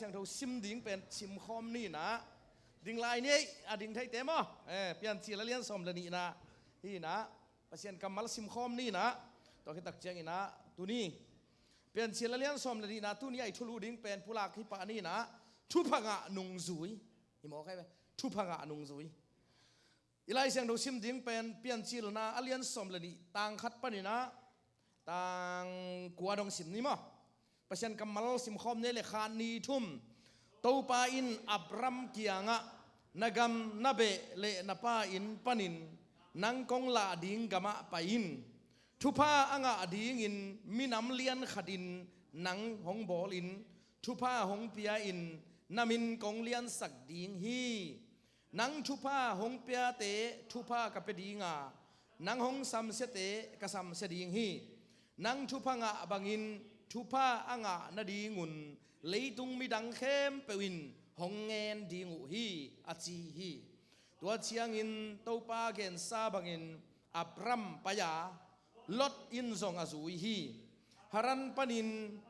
ຽງເທົ່າຊິມດິງເປັນຊິມຄອມນີ້ນະ. ດິງລາຍນີ້ ອາ ດິງໄທເຕັມ ເອີ ປຽນຊີລະລຽນສອມລະນີນະ ນີ້ນະ. ປະຊຽນກຳມະລະຊິມຄອມນີ້ນະ. ຕໍ່ເຮັດຕັກຈຽງອີນະ ຕູນີ້ ປຽນຊີລະລຽນສອມລະນີນະ. ຕູນີ້ໄອທຸລຸດິງເປັນຜູ້ລາກຫິປະນີ້ນະ. ທຸພະງະນຸງຊູຍ ຫິໝໍໄຄ ທຸພະງະນຸງຊູຍ. ອີລາຍຊຽງໂດຊິມດິງເປັນ ປຽນຊີລະນາອາລຽນສອມລະນີ ຕາງຂັດປະນີນາ ຕາງກົວດົງຊິມນີ້ມະ. ປະຊຽນກຳມະລະຊິມຄອມເນເລຄານນີທຸມ ໂຕປາອິນ ອາບຣາມກຽງະ ນະກຳ ນະເບ ເລ ນະປາອິນ ປານິນ ນັງກົງລາດິງກະມະປາອິນ ທຸພາອະງະດີງອິນ ມິນຳລຽນຂະດິນ ນັງຫົງບໍລິນ ທຸພາຫົງເປຍອິນ ນະມິນກົງລຽນສັກດີງຮີ ນັງທຸພາຫົງເປຍເຕ ທຸພາກະເປດີງາ ນັງຫົງສຳເສຍເຕ ກະສຳເສຍດີງຮີ ນັງທຸພາງະບາງອິນ ທຸພາອະງະນະດີງຸນ ເລຕຸງມິດັງເຄມເປວອິນ ຫົງແງນດີງອຸຮີ ອາຈີຮີ ຕົວຊຽງອິນ ໂຕປາເກນຊາບາງອິນ ອາບຣາມປະຍາ ລົດອິນຊົງອາຊູຍຮີ ຫະລັນປານິນ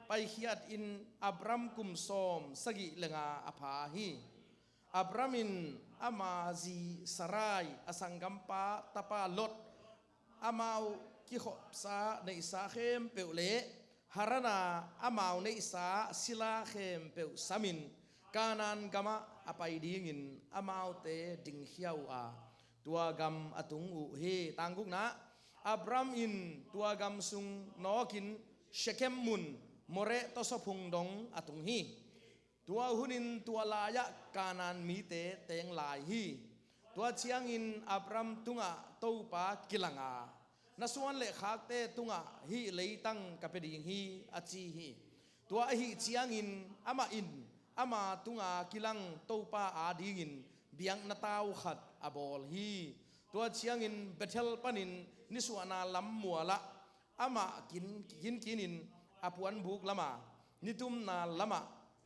ໄປຂຽດອິນ ອາບຣາມກຸມຊອມ ສະກິເລງາອາພາຮີ ອາບຣາມອິນ ອາມາຊີສະຣາຍ ອະສັງກຳປາ ຕະປາລົດ ອາມາວກິຂອບຊາ ເນອິສາເຄມເປວເລ ຫະຣະນາ ອາມາວເນອິສາ ສິລາເຄມເປວສາມິນ ການານກາມະ ອາໄປດີງິນ ອາມາວເຕດິງຂຽວອາ ຕົວກຳອາຕຸງອຸເຮ ຕາງກຸກນະ ອາບຣາມອິນ ຕົວກຳຊຸງ ນໍກິນ ເຊເຄມມຸນ ໂມເຣ ໂຕສະພຸງດົງ ອາຕຸງຮີ ຕົວຫຸນິນ ຕົວລາຍະ ການານມີເຕ ເຕງລາຍຮີ ຕົວຈຽງອິນ ອາບຣາມຕຸງອາ ໂຕປາກິລະງາ ນະສວນເລຂາກເຕຕຸງອາ ຫິເລຍຕັງກະເປດີງຮີ ອາຈີຮີ ຕົວອະຫິຈຽງອິນ ອາມະອິນ ອາມາຕຸງອາກິລັງ ໂຕປາອາດີງອິນ ບຽງນະຕາວຂັດອາບອລຮີ ຕົວຈຽງອິນ ເບເທລປານິນ ນິສວນາລຳມົວລະ ອາມະກິນ ກິນກິນອິນ ອາພວນບຸກລະມາ ນິຕຸມນາລະມະ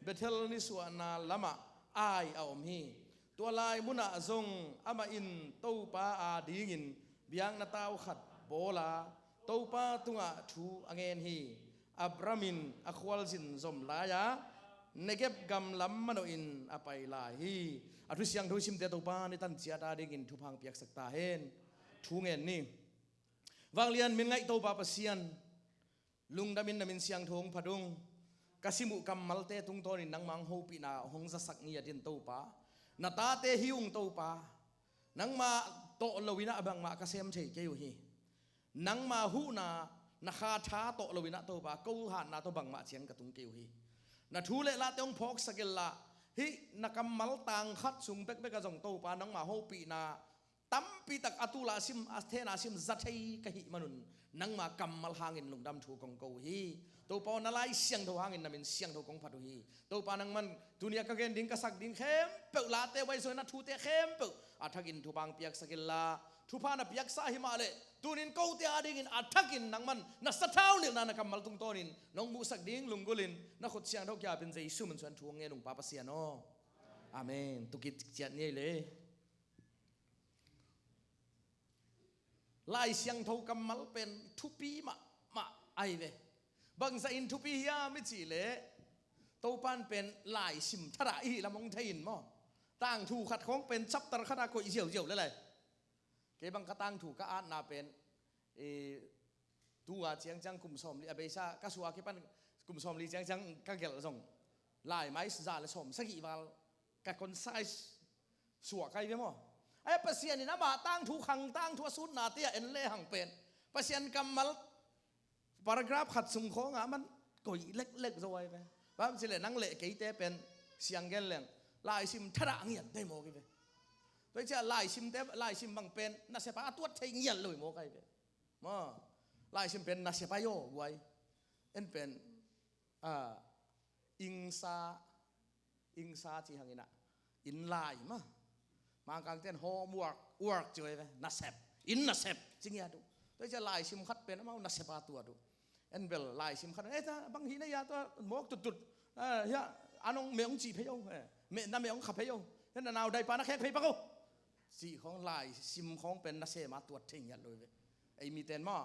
ເບເທລນິສວນາລະມະ ອາຍອາອົມຮີ ຕົວລາຍມຸນະຊົງ ອາມະອິນ ໂຕປາອາດີງອິນ ບຽງນະຕາວຂັດໂບລາ ໂຕປາຕຸງອະທູອາແງນຮີ ອາບຣາມອິນ ອາຄວາລຊິນຊົມລາຍາ ເນເກັບກຳລຳມະໂນອິນ ອາໄປລາຍຮີ ອາທຸສຽງໂທຊິມເຕໂຕປາ ນິຕັນເຈຍຕາດີງອິນ ທຸພັງປຽກສັກຕາເຮນ ທູແງນນີ ວາງລຽນມິນໄງໂຕປາປະຊຽນ ລຸງດາມິນ ນາມິນຊຽງໂທງພະດຸງ ກະຊິມຸກຳມາລເຕຕຸງໂຕນິນ ນັງມາງໂຮປີນາ ຫົງສະສັກງຽດິນໂຕປາ ນາຕາເຕຫິວງໂຕປາ ນັງມາໂຕລະວິນະບັງມະກະເສມເທເກວຮີ ນັງມາຫູນາ ນະຄາທາໂຕລະວິນະໂຕປາ ໂກຫານນາໂຕບັງມະຈຽງກະຕຸງເກວຮີ ນາທູເລລາເຕອົງພອກສະເກລລາ ຫິນະກຳມາລຕາງຂັດຊຸງເປັກເປັກກະຈົງໂຕປາ ນັງມາໂຮປີນາ ຕຳປີຕັກອາຕູລາຊິມ ອາເທນາຊິມ ຈະເທຍກະຫິມະນຸນ ນັງມາກຳມາລຫາງອິນລຸງດຳທູກົງໂກຮີ ໂຕປານາລາຍຊຽງໂທຫາງອິນ ນາມິນຊຽງໂທກົງພະດຸຮີ ໂຕປານັງມັນ ຕູເນຍກະເກນດິງກະສັກດິງເຄມເປີລາເຕໄວໂຊຍນະທູເຕເຄມເປີ ອາທັກອິນທູບາງປຽກສະເກລລາ ທູພານະປຽກສາຫິມະເລ ຕູນິນໂກເຕອາດິງອິນ ອາທັກອິນນັງມັນ ນະສະທ້າວນິລນານະກຳມາລຕຸງໂຕນິນ ນົງບຸສັກດິງລຸງກຸລິນ ນະຄົດຊຽງໂທກຍາເປັນເຈຊູມັນຊວນທູເງນຸງປາປະເຊຍໂນ ອາເມນ ຕຸກິດຈຽດເນເລ ລາຍຊຽງໂທກຳມາລເປັນທຸປີມະ ມະ ໄອເວ ບັງສະອິນທຸປີຮຽມິຈີເລ ໂຕປານເປັນລາຍຊິມທະລະອີລະມົງໄທອິນມໍ ຕ່າງທູຂັດຂອງເປັນຊັບຕະລະຄະນາໂກຍຈຽວໆເລໄລ ເກບັງກະຕ່າງທູກະອາດນາເປັນ ເອ ຕູອາຈຽງຈັງກຸມຊອມລີອາເບຊາກະຊວາເກປັນກຸມຊອມລີຈຽງຈັງກະເກລຊົງ ລາຍໄມຊາລະຊອມສະກິວາລ ກະຄົນຊາຍສວກໄກເວມໍ ໄອປະຊຽນນີ້ນະມາຕ່າງທູຄັງຕ່າງທູອະສູນນາເຕຍເອັນເລຫັງເປັນ ປະຊຽນກຳມາລ ປາຣາກຣາຟຂັດຊຸງໂຄງອະມັນກົຍເລັກໆໂຊໄວເວ ບາງຊິເລນັງເລເກຍເຕເປັນ ຊຽງແກນແລງ ລາຍຊິມທະລະງຽດໄດ້ໝໍກິເວ ໂດຍຈະລາຍຊິມເຕ ລາຍຊິມບັງເປັນ ນະເຊປາອາຕວດໄທງຽດເລີຍໝໍໄກເວ ມາ ລາຍຊິມເປັນ ນະເຊປາໂຍກວຍ ເອັນເປັນ ອາ ອິງຊາ ອິງຊາຈີຮັງອິນນະ ອິນລາຍມາ ມາກາງເຕັ້ນໂຮມວອກ ວອກຈອຍເວ ນະເຊບ ອິນນະເຊບຈິງຍາດຸ ໂດຍຈະລາຍຊິມຂັດເປັນ ມາ ນະເຊປາຕົວດຸ ເອັນເບລລາຍຊິມຂັດ ເອ ຕາ ບັງຫີນະຍາຕົວ ໝອກຕຸດໆ ເອີ ຍາ ອານົງເມອົງຈີເພໂຍ ເອີ ເມ ນະເມອົງຂະເພໂຍ ເຫັນນາວໄດປານະແຂກເພປະໂກ ຈີຂອງລາຍຊິມຂອງເປັນນະເຊມາຕົວເທັງຍາດໂລຍເວ ໄອມີແຕນມາ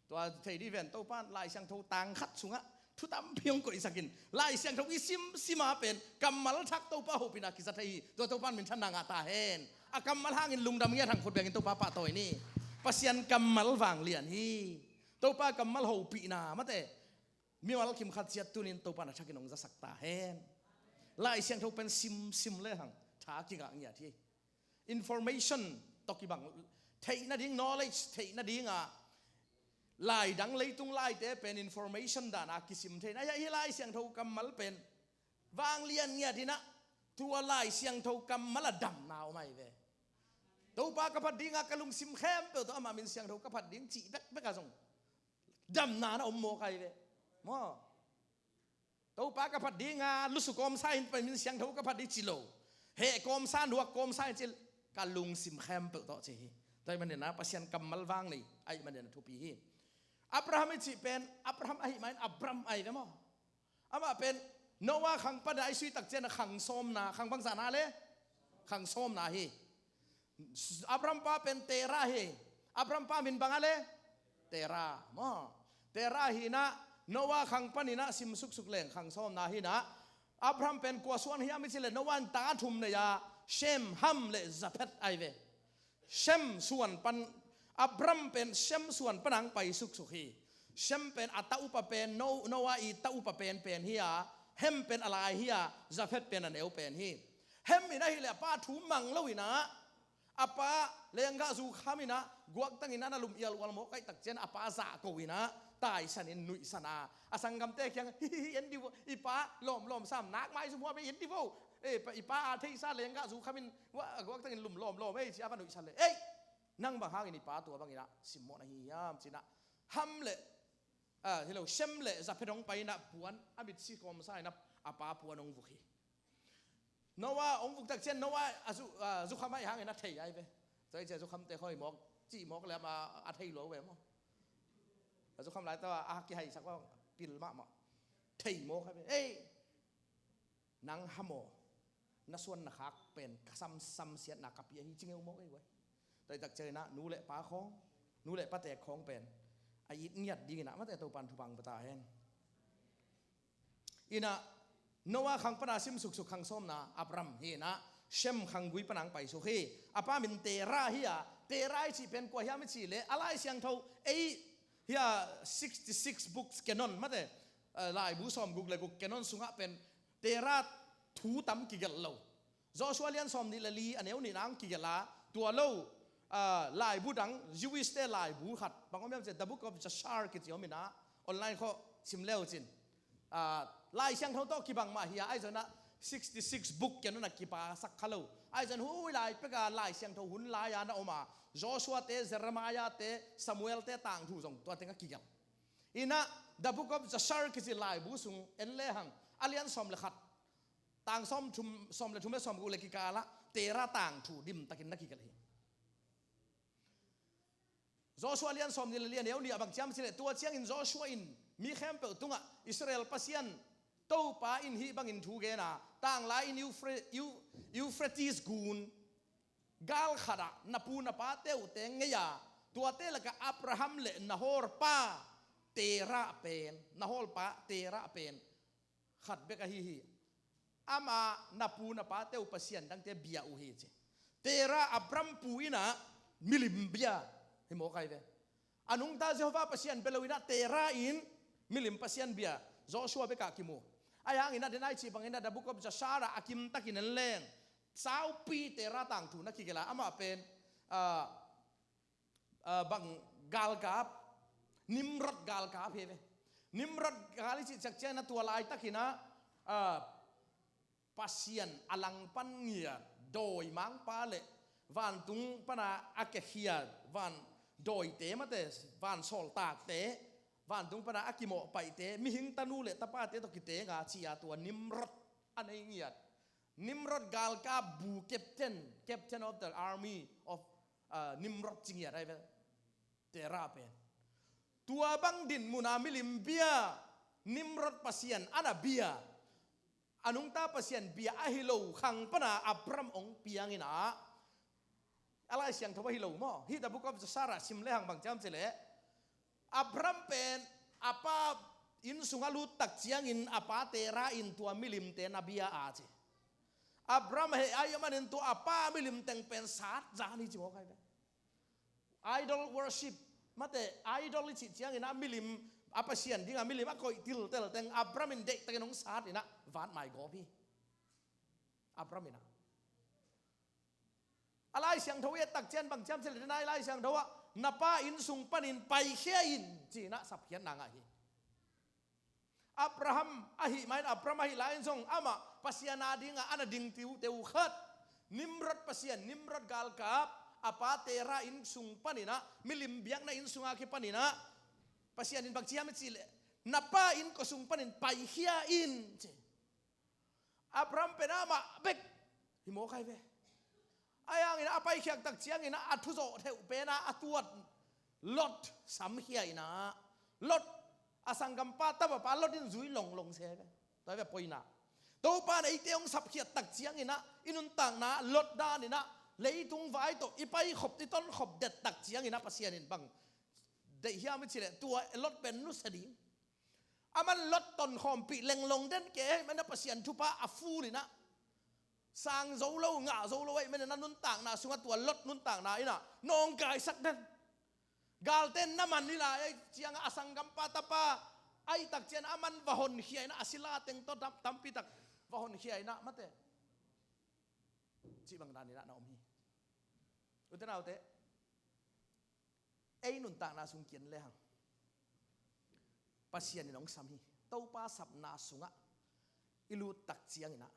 ຕົວເທດີແວນໂຕປານລາຍຊຽງໂທຕາງຂັດສຸງະ ທຸຕຳພິວງກົດອີກສັກກິນ. ລາຍຊຽງທົງອີຊິມຊິມາເປັນກຳມັນທັກ ໂຕປາໂຫປີນາກິສະໄທ ໂຕ ໂຕປານມິນທັນນາງາຕາເຫັນ ອາກຳມັນຫາງອິນລຸງດຳເງຍທາງຄົນແບງກິນ ໂຕປາປະໂຕຍນີ້ ປະຊຽນກຳມັນວາງລຽນຮີ ໂຕປາກຳມັນໂຫປີນາມາເຕ ມີວາລະຄິມຄັດຊຽດຕູນິນ ໂຕປານາທັກກິນອົງຈະສັກຕາເຫັນ. ລາຍຊຽງທົງເປັນຊິມຊິມເລີຍຫັງ ທາກິກະເງຍທີ information ຕອກກິບັງ ເທກນະດິງ knowledge ເທກນະດິງອາ ລາຍດັງເລີຍຕຸງລາຍເຕເປັນ information ດານາກິຊິມເທນອາຍະ ອີລາຍຊຽງໂທກຳມະລະເປັນ ວາງລຽນເງຍທີ່ນະ ຕົວລາຍຊຽງໂທກຳມະລະດຳນາວໄມເວ ໂຕປາກະພັດດີງາກະລຸງຊິມແຄມເປີໂຕອາມາມິນຊຽງໂທກະພັດດີງຈີແບັກແບັກກະຊົງ ດຳນານະອົມໂມໄຄເວ ໝໍ ໂຕປາກະພັດດີງາ ລຸສຸກອມຊາຍ ໄປມິນຊຽງໂທກະພັດດີຈີໂລ ເຮກອມຊານ ຫວກກອມຊາຍຈີ ກະລຸງຊິມແຄມເປີໂຕຈີ ໄດ້ມັນເດນາ ປະຊຽນກຳມະລະວາງນີ້ ໄອມັນເດນາທຸປີຮີ ອາບຣາຮັມອິຈິເປັນ ອາບຣາຮັມ ອາຫິມານ ອາບຣາມ ໄອເວໝໍ ອາມາເປັນ ໂນວາ ຄັງປະໄດ ຊຸຍຕັກເຈນ ຄັງຊອມນາ ຄັງບັງສານາເລ ຄັງຊອມນາຮີ ອາບຣາມປາເປັນ ເຕຣາຮີ ອາບຣາມປາມິນບັງອາເລ ເຕຣາ ມາ ເຕຣາຮີນະ ໂນວາ ຄັງປະນີນະ ຊິມສຸກສຸກແຫຼງ ຄັງຊອມນາຮີນະ ອາບຣາມເປັນ ກົວຊວນຮີອາມິຊິເລ ໂນວາ ຕາທຸມເນຍາ ເຊມ ຮາມ ແລະ ຢາເພັດ ໄອເວ ເຊມສວນປັນ ອາບຣາມເປັນ ເຊມສວນປະນັງໄປສຸກສຸກຮີ ເຊມເປັນ ອາຕະອຸປະເປນ ໂນ ໂນວາ ອີຕະອຸປະເປນເປັນຮີອາ ເຮມເປັນ ອາລາຍຮີອາ ຢາເພັດເປັນ ອາເນວເປັນຮີ ເຮມອີນະຮີແລ ປາທຸມມັງໂລອີນະ ອາປາ ແລງກະຊູຄາມິນະ ກວກຕັງອີນະ ນະລຸມອຽລວາລະໂມໄກຕັກເຈນ ອາປາສາໂກວີນະ ຕາຍສະນິນນຸຍສະນາ ອາສັງກຳແຕຄຽງ ເຫັນດີໂວ ອີປາ ຫຼອມໆ ສາມນາກໄມ້ສຸມຫົວໄປ ເຫັນດີໂວ ເອ ອີປາ ອາເທສາ ແລງກະຊູຄາມິນ ວະ ກວກຕັງອີນະ ລຸມຫຼອມໆ ເອີຍ ຊິອາປານຸຍສະເລ ເອີຍ ນັງບັງຫາງອີນ ອີປາຕົວບັງອີນະ ຊິມໂມນະຮີຍາມຊິນະ ຮາມເລ ເອີ ເຮໂລ ເຊມເລ ຢາເພັດອງໄປນະ ປວນ ອາມິດຊິກອມຊາຍນະ ອາປາປວນອົງວຸກຮີ ໂນວາ ອົງວຸກຕັກເຊນ ໂນວາ ອາຊູ ອາຊູຄາມາອີຫາງເອນະເທຍາຍເວ ໂຕເຈຊູຄາມເຕຄອຍໝອກ ຈີໝອກແລ້ວມາ ອາເທຍໂລເວມໍ ອາຊູຄາມຫຼາຍ ແຕ່ວ່າອາກິໄຮສັກວ່າປິລມະມະ ເທຍໂມຄາເວ ເອີຍ ນັງຫາໝໍ ນະຊວນນະຄາກເປັນ ກະຊຳ ຊຳສຽດນາກະເປຍຮີ ຈິງເອວໂມກເອຍເວີຍ ໄຕຕັກເຈີນະ ນູແລະປາຄອງ ນູແລະປາແຕກຄອງເປັນ ອາອິດງຽດດີນະ ມາແຕ່ໂຕປັນທຸບັງປະຕາແຮງ ອີນະ ໂນວາ ຄັງປະນາ ຊິມສຸກສຸກ ຄັງຊອມນາ ອາບຣາມ ຮີນະ ເຊມ ຄັງກຸຍປະນັງໄປສຸກຮີ ອາປາມິນ ເຕຣາ ຮີອາ ເຕຣາ ຊິເປັນ ກວາຮຽມຊິເລ ອາລາຍຊຽງໂທ ເອ ເຮຍ sixty-six books canon ມາແຕ່ ເອີ ລາຍບູຊອມກຸກ ແລະ ກຸກ canon ສຸງະ ເປັນ ເຕຣາ ທູຕຳກິເກລໂລ ໂຈຊູອາ ລຽນຊອມນິລະລີ ອາແນວນິນາງກິເກລາ ຕົວໂລ ເອີ ລາຍບູດັງ ຢູວິສເຕ ລາຍບູຂັດ ບັງອອມຍາມເຈ The Book of Jasher ກິຈິອອມມິນາ ອອນລາຍນ໌ ເຄາະ ຊິມແລ້ວຈິນ ອາ ລາຍຊຽງໂທໂຕະກິບັງມາເຮຍ ອາຍຈະນະ sixty-six book canon ນະກິປາສັກຄະໂລ ອາຍຈະນະ ຫຸຍ ລາຍເປກາ ລາຍຊຽງໂທຮຸນລາຍານະອອມາ ໂຈຊູອາເຕ ເຢເຣມາຍາເຕ ຊາມູເອລເຕ ຕ່າງຖູ ສອງຕົວເຕັງອາກິເກລ ອີນະ The Book of Jasher ກິຈິລາຍບູສຸງ ເອັນແລຫັງ ອາລຽນຊອມແລະຂັດ ຕ່າງຊອມທຸມ ຊອມແລະທຸມແລະຊອມກຸເລກິກາລະ ເຕຣາຕ່າງຖູດິມຕະກິນນະກິກະເລ ໂຈຊູອາ ລຽນຊອມນິລະລຽນແນວນີ້ອະບັງຈຳຊິເລ ຕົວຈຽງອິນໂຈຊູອາອິນ ມີແຄມເປີດຕຸງອະ ອິດສະຣາເອລປະຊຽນ ໂຕປາອິນຮີບັງອິນທູເກນາ ຕ່າງລາຍອິນ Euphra- Eu- Euphrates ກູນ ກາລຂະດະ ນະປູນະປາເຕັວແຕງເງຍາ ຕົວເຕລະກະອາບຣາຮັມ ແລະ ນະໂຮລປາ ເຕຣາເປນ ນະໂຮລປາ ເຕຣາເປນ ຂັດເບກະຮີຮີ ອາມາ ນະປູນະປາເຕັວປະຊຽນ ຕັ້ງແຕ່ເບຍອູເຮເຈ ເຕຣາ ອາບຣາມ ປູອິນນະ ມິລິມເບຍ ເຮໂມໄຄເວ ອະນຸງຕາ ເຢໂຮວາ ປະຊຽນ ເບລະວິນະ ເຕຣາອິນ ມິລິມປະຊຽນເບຍ ໂຈຊູອາ ເບກະກິໂມ ອາຍາງອິນນະ ເດນາຍຊີບັງອິນນະ The Book of Jasher ອາກິມຕະກິນແນນແລງ ຊາວປີ ເຕຣາຕ່າງຖູນະກິເກລາ ອາມາເປັນ ເອີ ເອີ ບັງກາລກາບ ນິມຣອດກາລກາບເພເວ ນິມຣອດກາລິຈິຈັກເຈນະ ຕົວລາຍຕະກິນະ ເອີ ປະຊຽນອະລັງປັນເງືອ ໂດຍມາງປາເລ ວານຕຸງປະນາອາແກເຄຍ ວານໂດຍເຕມາເຕ ວານຊອລຕາກເຕ ວານຕຸງປະນາອາກິເມາະໄປເຕ ມີຫິງຕະນູເລ ຕະປາເຕ ຕົກກິເຕງາ ເຊຍຕົວນິມຣອດ ອະໄນເງືອ Nimrod ກາລກາບ captain captain of the army of ເອີ Nimrod ຈິງເຫຍໄດ້ເວ ເຕຣາເປນ ຕົວບັງດິນມຸນາມິລິມເບຍ Nimrod ປະຊຽນອານາເບຍ ອະນຸງຕາປະຊຽນເບຍ ອາຮິໂລ ຄັງປະນາ ອາບຣາມ ອົງປຽງອີນາ ອາລາຍຊຽງທະວາຮິໂລ ມໍ He the Book of Jasher ຊິມແລຫັງບັງຈຳເສເລ ອາບຣາມເປນ ອາປາ อินสุงะลูดตักเจียงอิน อปาเตระอินตัวมิลิมเตนะเบียอาจิ อับรามเฮไอมันอินตัวอปามิลิมแตงเป็นสาดจานีจิโมไคเว idol worship มาแต่ idol ลิจิเจียงอินะมิลิม อปาเซียนดิงะมิลิมอคอยติลเตลแตงอับรามอินเดะตะกนองสาดอินะวาดไมโกพีอับรามอินะ อะไรเสียงทวีตักเจียนบางจำเสลนายอะไรเสียงทวะนปาอินสุงปันอินไปเขียอินจีนะสับเขียนนางอะฮีอับราฮัมอะฮีไมอับราฮัมอะฮีลาอินซงอะมาปะเสียนาดิงอะอันดิงติวเตวขัดนิมรดปะเสียนนิมรดกาลกับอปาเตระอินสุงปันอินะมิลิมเบียกนะอินสุงอาคิปันอินะปะเสียนอินบางจำเสลนปาอินก็สุงปันอินไปเขียอินจี อับรามเปนอามาเบก ฮิโมไคเว อายังอินะอาไปเขียกตักเจียงอินะอาทุโจเทวเปนอาอาตวดลดสำเขียอินะลดอาสังกัมปาตะบะปาลดอินจุยลงลงเซเวตัวแบบปอยนะตัวปาในเตียงสับเขียดตักเจียงอินะอินุนต่างนะลดด้านอินะเลยตุงไว้ตัวอีไปขบที่ต้นขบเด็ดตักเจียงอินะปะเสียนินบังได้เฮียมิชิเลตัวลดเป็นนุสดี อามันลดตนคอมปีเล็งลงเด่นเกมันนะปะเสียนทุปะอาฟูลีนะสางโจโลงาโจโลไว้มันนะนุนต่างนาสุงตัวลดนุนต่างนาอีนะนองกายสักเด่นกาลเต้นน้ำมันนี่ล่ะไอ้เจียงอสังกัมปาตะปาไอ้ตักเจียนอามันวะหนเขียนะอศิลาเต็งโตตัมตัมปีตักวะหนเขียนะมาเตจิบังดานี่นะนาอมฮีอุตนาอุเต เอ้ยนุนตากนาสุงเกียนเลยฮังปะเสียนนองสามีเต้าป้าสับนาสุงะอิลูตักเจียงอินะ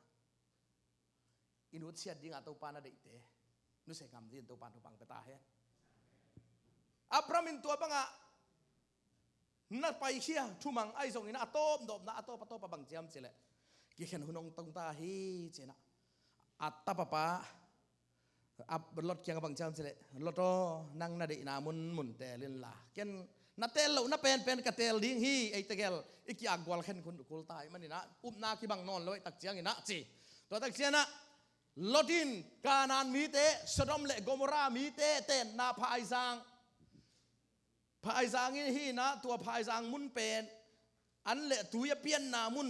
อินุเสียดิงะเต้าป้านาเดเตนุเสงามดินเต้าป้าทุปังเปตาเฮอับรามินตัวปังอะนาไปเขียทุมังไอซงอินะอตบดบนะอตบปะตบปะบังเจียมเจเลกิเข็นหุนองตงตาฮีเจนะอัตตะปะปะ อับ ลดเกียงกับบางจามสิเล ลดโอ นังนาดินามุนมุนเตลินลาเกนนาเตลลนาเปนเปนกะเตลดิงฮีไอเตเกลอิกิอากวลเข็นคุณกุลตายมันนี่นะอุบนากิบังนอนเลยตักเจียงอินะจีตัวตักเจียงนะลดอินกานานมีเตสดอมเลโกโมรามีเตเตนนาพายซาง พายจางอินฮีนะตัวพายจางมุนเปนอันเลตุยเปียนนามุน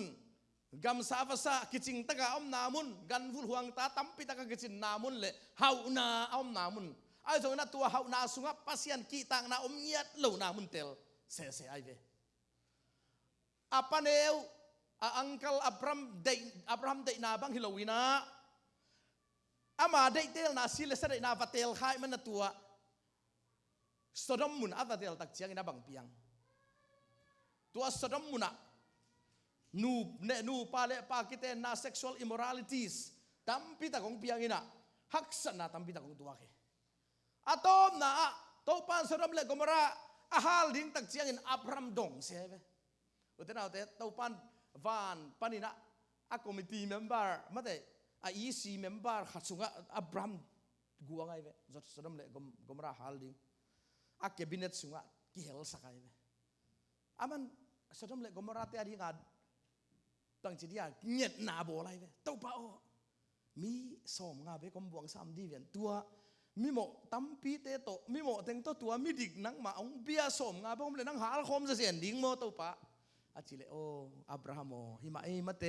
กำสาภาษากิจิงตะกะอมนามุนกันวุลหวงตาตัมปิตะกะกิจินนามุนเลเฮานาอมนามุนไอโซนะตัวเฮานาสุงะปะเสียนกิตังนาอมเงียดเลวนามุนเตลเสเสไอเวอัปปะเนวอังกลอับรามเดอับรามเดนาบังฮิโลวินาอามาเดเตลนาซิเลสเดนาวาเตลไคมันนะตัว สดมมุนอัตเตลตักเจียงอินะบังเปียงตัวสดมมุนอะนูเนนูปาเลปากิเตนา sexual immoralities ตัมปิตะกงเปียงอินะฮักษณะตัมปิตะกงตัวเคอะตอมนาอะโตปานสดมเลโกมราอาฮาลดิงตักเจียงอินอับรามดงเซเวอุตนาเตโตปานวานปานินะอะ committee member มาเตอะ อีซี member ขัดสุงะอับราม กวงไอเวสดมเลโกมราฮัลดิงอะ cabinet สุงะกิเฮลสักไอเวอามันสดมเลโกมราเตอดิงาตังจิตยาเงียดนาโบไลเวเต้าปาโอมีสอมงาเวกมบวงสามดีเวนตัวมีโมตัมปีเตโตมีโมเต็งโตตัวมีดิกนังมาองเบียสอมงาเวกมเลนังหาลคมเสนดิงโมเต้าปาอาจิเลโออับราฮัมโอหิมาเอมาเต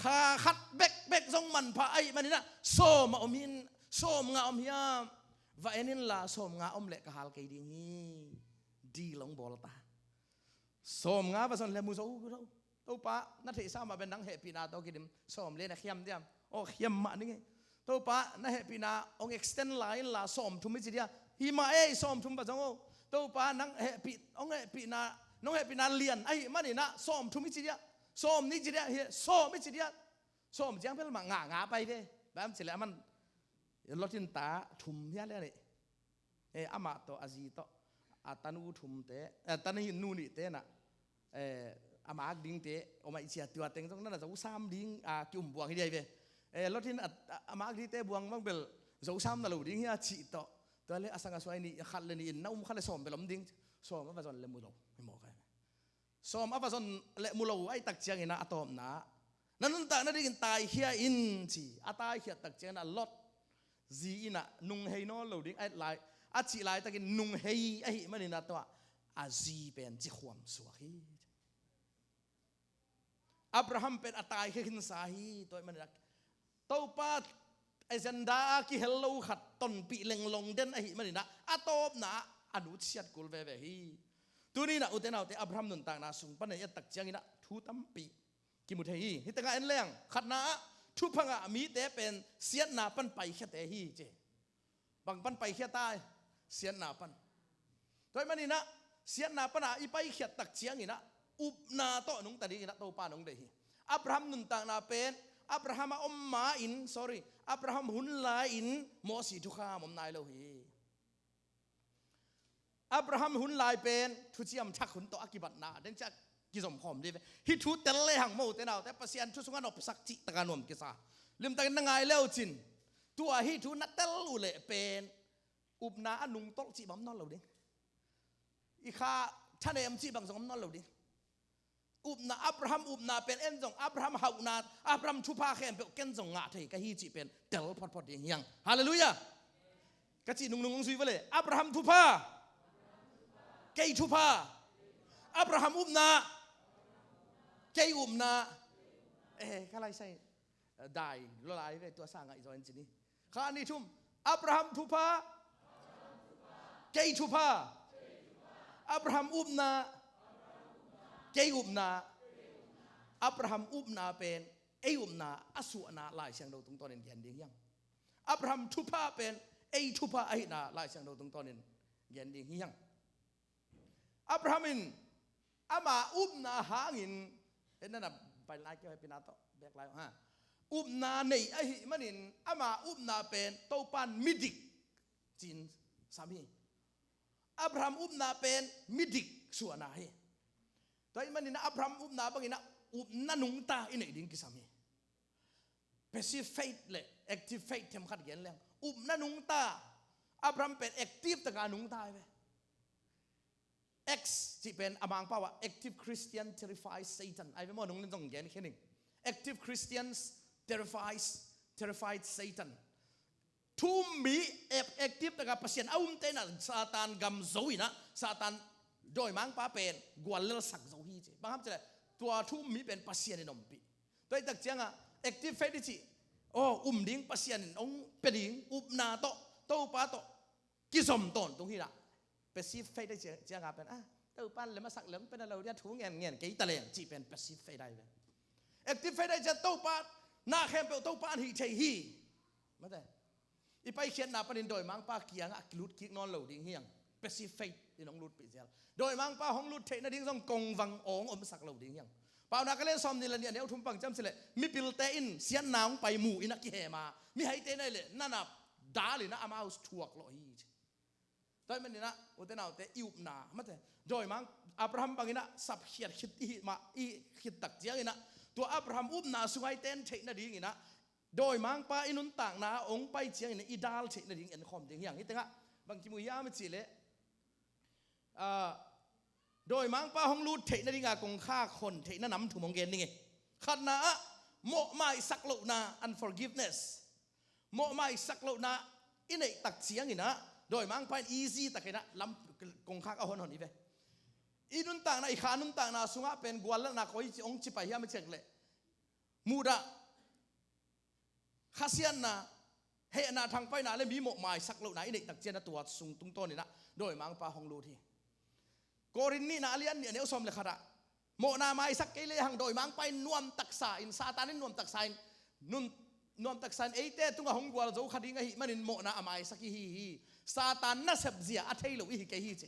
ขาขัดเบกเบกซงมันพะไอมันนี่นะโสมอมหินโสมงาอมเฮียมว่าเอนินลาโสมงาอมเลกะหาลไกดิงฮีดีลงบอลตาโสมงาว่าซนเลมูโซกูเตาปะนะเทสามาเป็นนังเฮปีนาโตกิดิมโสมเลนะเขียมเดียมโอเขียมมานี่ไงเตาปะนะเฮปีนาอง extend ลายลาโสมทุมิจิเดียหิมาเอโสมทุมปะซงโอเตาปะนังเฮปีองเฮปีนาน้องเฮปีนาเลียนไอมันนี่นะโสมทุมิจิเดีย สอມນີ້ຈິດຍາເຮ ສອມນີ້ຈິດຍາ ສອມຈຽງເປັນມາງາງາໄປເວ ແບບຊິແລະມັນ ໂລທິນຕາທຸມເຮແລະນີ້ ເອ ອາມາໂຕອາຈີໂຕ ອາຕານູທຸມເຕ ເອ ຕານີນູນີເຕນະ ເອ ອາມາກດິງເຕ ໂອມາອິເຊຍຕົວເຕັງຕົງນັ້ນນະ ສາມດິງ ອາ ກິອຸມບວງເຮໄດເວ ເອ ໂລທິນ ອາ ອາມາກດີເຕບວງບັງເບລ ສາມນະໂລດິງເຮອາຊິໂຕ ຕົວເລອາສັງອາສວຍນີ້ ຄັນເລນີ້ ນະອຸມຄັນເລ ສອມເປລອມດິງ ສອມອາວາຈອນເລມຸໂລ ໃຫ້ໝໍໄກ ສອມອາວາຈອນແລະມຸລາໄອຕັກຈຽງອີນາອາຕອມນາ ນະນຸນຕານະດິນຕາຍເຄຍອິນຈີ ອາຕາຍເຄຍຕັກຈຽງນາລົດ ຈີອີນານຸງເຮໂນໂລດິງໄອລາຍ ອາຈິລາຍຕະກິນນຸງເຮອາຫິມະນິນາຕົວ ອາຈີເປັນຈິຄວາມສວກຮີ ອາບຣາຮັມເປັນອາຕາຍຄືຂຶນສາຮີ ໂຕຍມັນນະ ໂຕປາ agenda ອາກິເຮັນໂລຂັດ ຕົນປີເລັງລົງເດັ່ນອາຫິມະນິນະ ອາໂຕບນາ ອະນຸດສຽດກຸນເວເວຮີ ຕູນີ້ນະ ອຸເຕນາວເຕ ອາບຣາຮັມນຸນຕາກນາ ຊຸງປະເນຍຕັກຈຽງອີນະ ທູຕຳປີ ກິມຸເທຮີ ຫິຕະງາເອັນແລງ ຂັດນາ ທຸພະງະ ມີເຕເປັນ ສຽດນາປັນໄປເຄເຕຮີ ເຈ ບັງປັນໄປເຄຕາຍ ສຽດນາປັນ ໂຕຍມະນີນະ ສຽດນາປະນາ ອີໄປເຄຕຕັກຈຽງອີນະ ອຸບນາໂຕະນຸງຕາດີອີນະ ໂຕປານົງເດຮີ ອາບຣາຮັມນຸນຕາກນາເປັນ ອາບຣາຮັມອອມມາອິນ sorry ອາບຣາຮັມຮຸນລາຍອິນ ມໍຊີທຸຄາມອມນາຍໂລຮີ ອາບຣາຮັມຮຸນລາຍເປັນ ທຸຈຽມທັກຮຸນໂຕອາກິບັດນາ ເດນຈາ ກິສົມຄອມດີເວ ຫິທູເຕັນເລຫັງໂມເຕນາວ ແຕ່ປະຊຽນທຸສຸງອະນົບສັກຈິຕະການວມກິສາ ລິມຕານນະງາຍແລ້ວຈິນ ຕົວຫິທູນະເຕັນອຸເລເປັນ ອຸບນາອະນຸງໂຕລະຈິບຳນອນເລົາເດ ອີຄາທະເນມຈິບຳສອງອຳນອນເລົາເດ ອຸບນາ ອາບຣາຮັມອຸບນາເປັນເອັນຈົງ ອາບຣາຮັມເຮົານາ ອາບຣາຮັມທຸພາແຄມເປວເກັນຈົງງາໄທກະຮີຈິເປັນ ເຕັນພອດພອດດຽງຮຽງ ຮາເລລູຢາ ກະຈິນຸງນຸງຊຸຍວະເລ ອາບຣາຮັມທຸພາ ເກຍທຸພາ ອາບຣາຮັມອຸບນາ ເກຍອຸບນາ ເອ ກະໄລໃສ່ ເອີ ໄດ້ ລະລາຍເວ ຕົວສາງະ ອີຈອຍຈິນີ້ ຄານິທຸມ ອາບຣາຮັມທຸພາ ເກຍທຸພາ ອາບຣາຮັມອຸບນາ ເກຍອຸບນາ ອາບຣາຮັມອຸບນາເປັນ ເອຍອຸບນາ ອາສຸອະນາ ລາຍຊຽງໂດຕຸງຕອນເອັນແກນດີຮຽງ ອາບຣາຮັມທຸພາເປັນ ເອຍທຸພາ ອາຫິນາ ລາຍຊຽງໂດຕຸງຕອນເອັນແກນດີຮຽງ ອາບຣາຮັມອິນ ອາມາອຸບນາຫາງອິນ ເຮັດນັ້ນນະ ໄປລາຍເກວໃຫ້ປີນາໂຕ ແບກລາຍຫາ ອຸບນາເນຍອາຫິມະນິນ ອາມາອຸບນາເປັນ ໂຕປານມິດິກ ຈີນສາມີ ອາບຣາຮັມອຸບນາເປັນ ມິດິກ ສຸອະນາເຮ ໂຕຍມະນີນະ ອາບຣາຮັມອຸບນາບັງອິນນະ ອຸບນານຸງຕາ ອິເນຍດິງກິສາມີ Passive faith ແລະ active faith ເຂັມຂັດແກນແລງ ອຸບນານຸງຕາ ອາບຣາຮັມເປັນ active ຕະການຸງຕາເວ X ຊິເປັນອາມາງປາວາ active Christian terrifies Satan ໄອເວມໍນຸງເລ່ນຈອງແກນເຄໜຶ່ງ active Christians terrifies terrifies Satan ທຸມມີ active ຕະກາປະຊຽນອາອຸມເຕນະ ຊາຕານກຳໂຈຍນະ ຊາຕານໂດຍມາງປາເປັນ ກວນເລລະສັກໂຈຮີເຈ ບາງຄຳຈະໄດ້ ຕົວທຸມມີເປັນປະຊຽນນອມປີ ໂດຍຕັກຈຽງອາ active faith ດິຈິ ໂອ ອຸມດິງປະຊຽນອົງເປດິງ ອຸບນາໂຕ ໂຕປາໂຕ ກິສົມຕອນຕຸງຮີລະ passive faith ໄດ້ເຈຍ ເຈຍກາເປັນ ອາ ເຕົ້າປານເລມາສັກເຫຼືອງເປັນອາເລົວຍາຖູແງ່ນແງ່ນເກຍຕະແລງ ຈິເປັນ passive faith ໄດ້ເວ active faith ໄດ້ຈະໂຕປານ ນາແຄມເປວໂຕປານຫິໄທຮີ ມາແຕ່ ອີໄປຂຽນນາປານິນ ໂດຍມາງປາກຽງອາກິລຸດກິກນອນເລົາດິງຮຽງ passive faith ອີນ້ອງລຸດປີເຊຍ ໂດຍມາງປາຫ້ອງລຸດເທນາດິງຊ່ອງກົງວັງອອງອົມສັກເລົາດິງຮຽງ ປາວນາກະເລນຊອມນິລະເນຍແນວທຸມປັງຈຳຊິເລ ມີປິລເຕອິນ ສຽນນາງໄປໝູ່ອີນະກິແຮມາ ມີໄຮເຕໄນເລ ນານາ ດາລິນະອາມາອຸສະຖວກໂລຮີ ໂຕຍມະນີນະ ໂອເຕນາວເຕ ອິວບນາ ມາເຕ ໂດຍມາງ ອາບຣາຮັມບັງອີນະ ສັບຂຽດຂິດ ອີມາ ອີຂິດຕັກຈຽງອີນະ ຕົວອາບຣາຮັມອຸບນາ ສຸໄຫເຕນເທນະດີງອີນະ ໂດຍມາງປາອີນຸນຕາກນາ ອົງໄປຈຽງອີນະ ອີດາລເທນະດີງ ເອັນຄອມເດງຫຍັງ ຮີເຕງະ ບັງກິມຸຍາມະຈິເລ ອາ ໂດຍມາງປາຫ້ອງລູດເທນະດີງ ອາກົງຄາຄົນເທນະນຳທຸມອົງເກນນິເງ ຂັດນາ ໂມະມາຍສັກໂລນາ unforgiveness ໂມະມາຍສັກໂລນາ ອີເນກຕັກຈຽງອີນະ ໂດຍມາງປາ easy ຕັກເອນະ ລຳ ກົງຄາກອາຫົນຫົນອີເວ ອີນຸນຕາກນາ ອີຄານຸນຕາກນາ ສຸງອະເປັນກວນລະນາ ໂຄຍຈິອົງຈິໄປເຮຍາມະເຈັກເລ ມູດາ ຄາຊຽນນາ ເຮນາທັງໄປນາ ແລະ ມີໂມະມາຍສັກໂລນາ ອີເນກຕັກຈຽງນະ ຕົວສຸງຕຸງໂຕນີ້ນະ ໂດຍມາງປາຫ້ອງລູດທີ່ ໂກລິນນີນາ ອາລຽນນີ້ ອາເນວຊອມເລຄະດາ ໂມະນາມາຍສັກເກເລຫັງ ໂດຍມາງໄປນວມຕັກສາອິນ ຊາຕານນິນນວມຕັກສາອິນ ນຸນ ນວມຕັກສາອິນ ເອຍເຕຕຸງອະຫົງກວາລະໂຈຄະດີງອະຫິມະນິນ ໂມະນາອາມາຍສັກຮີ ຊາຕານນະເຊັບເຈຍ ອະເທໂລ ອີຫິເກຮີເຈ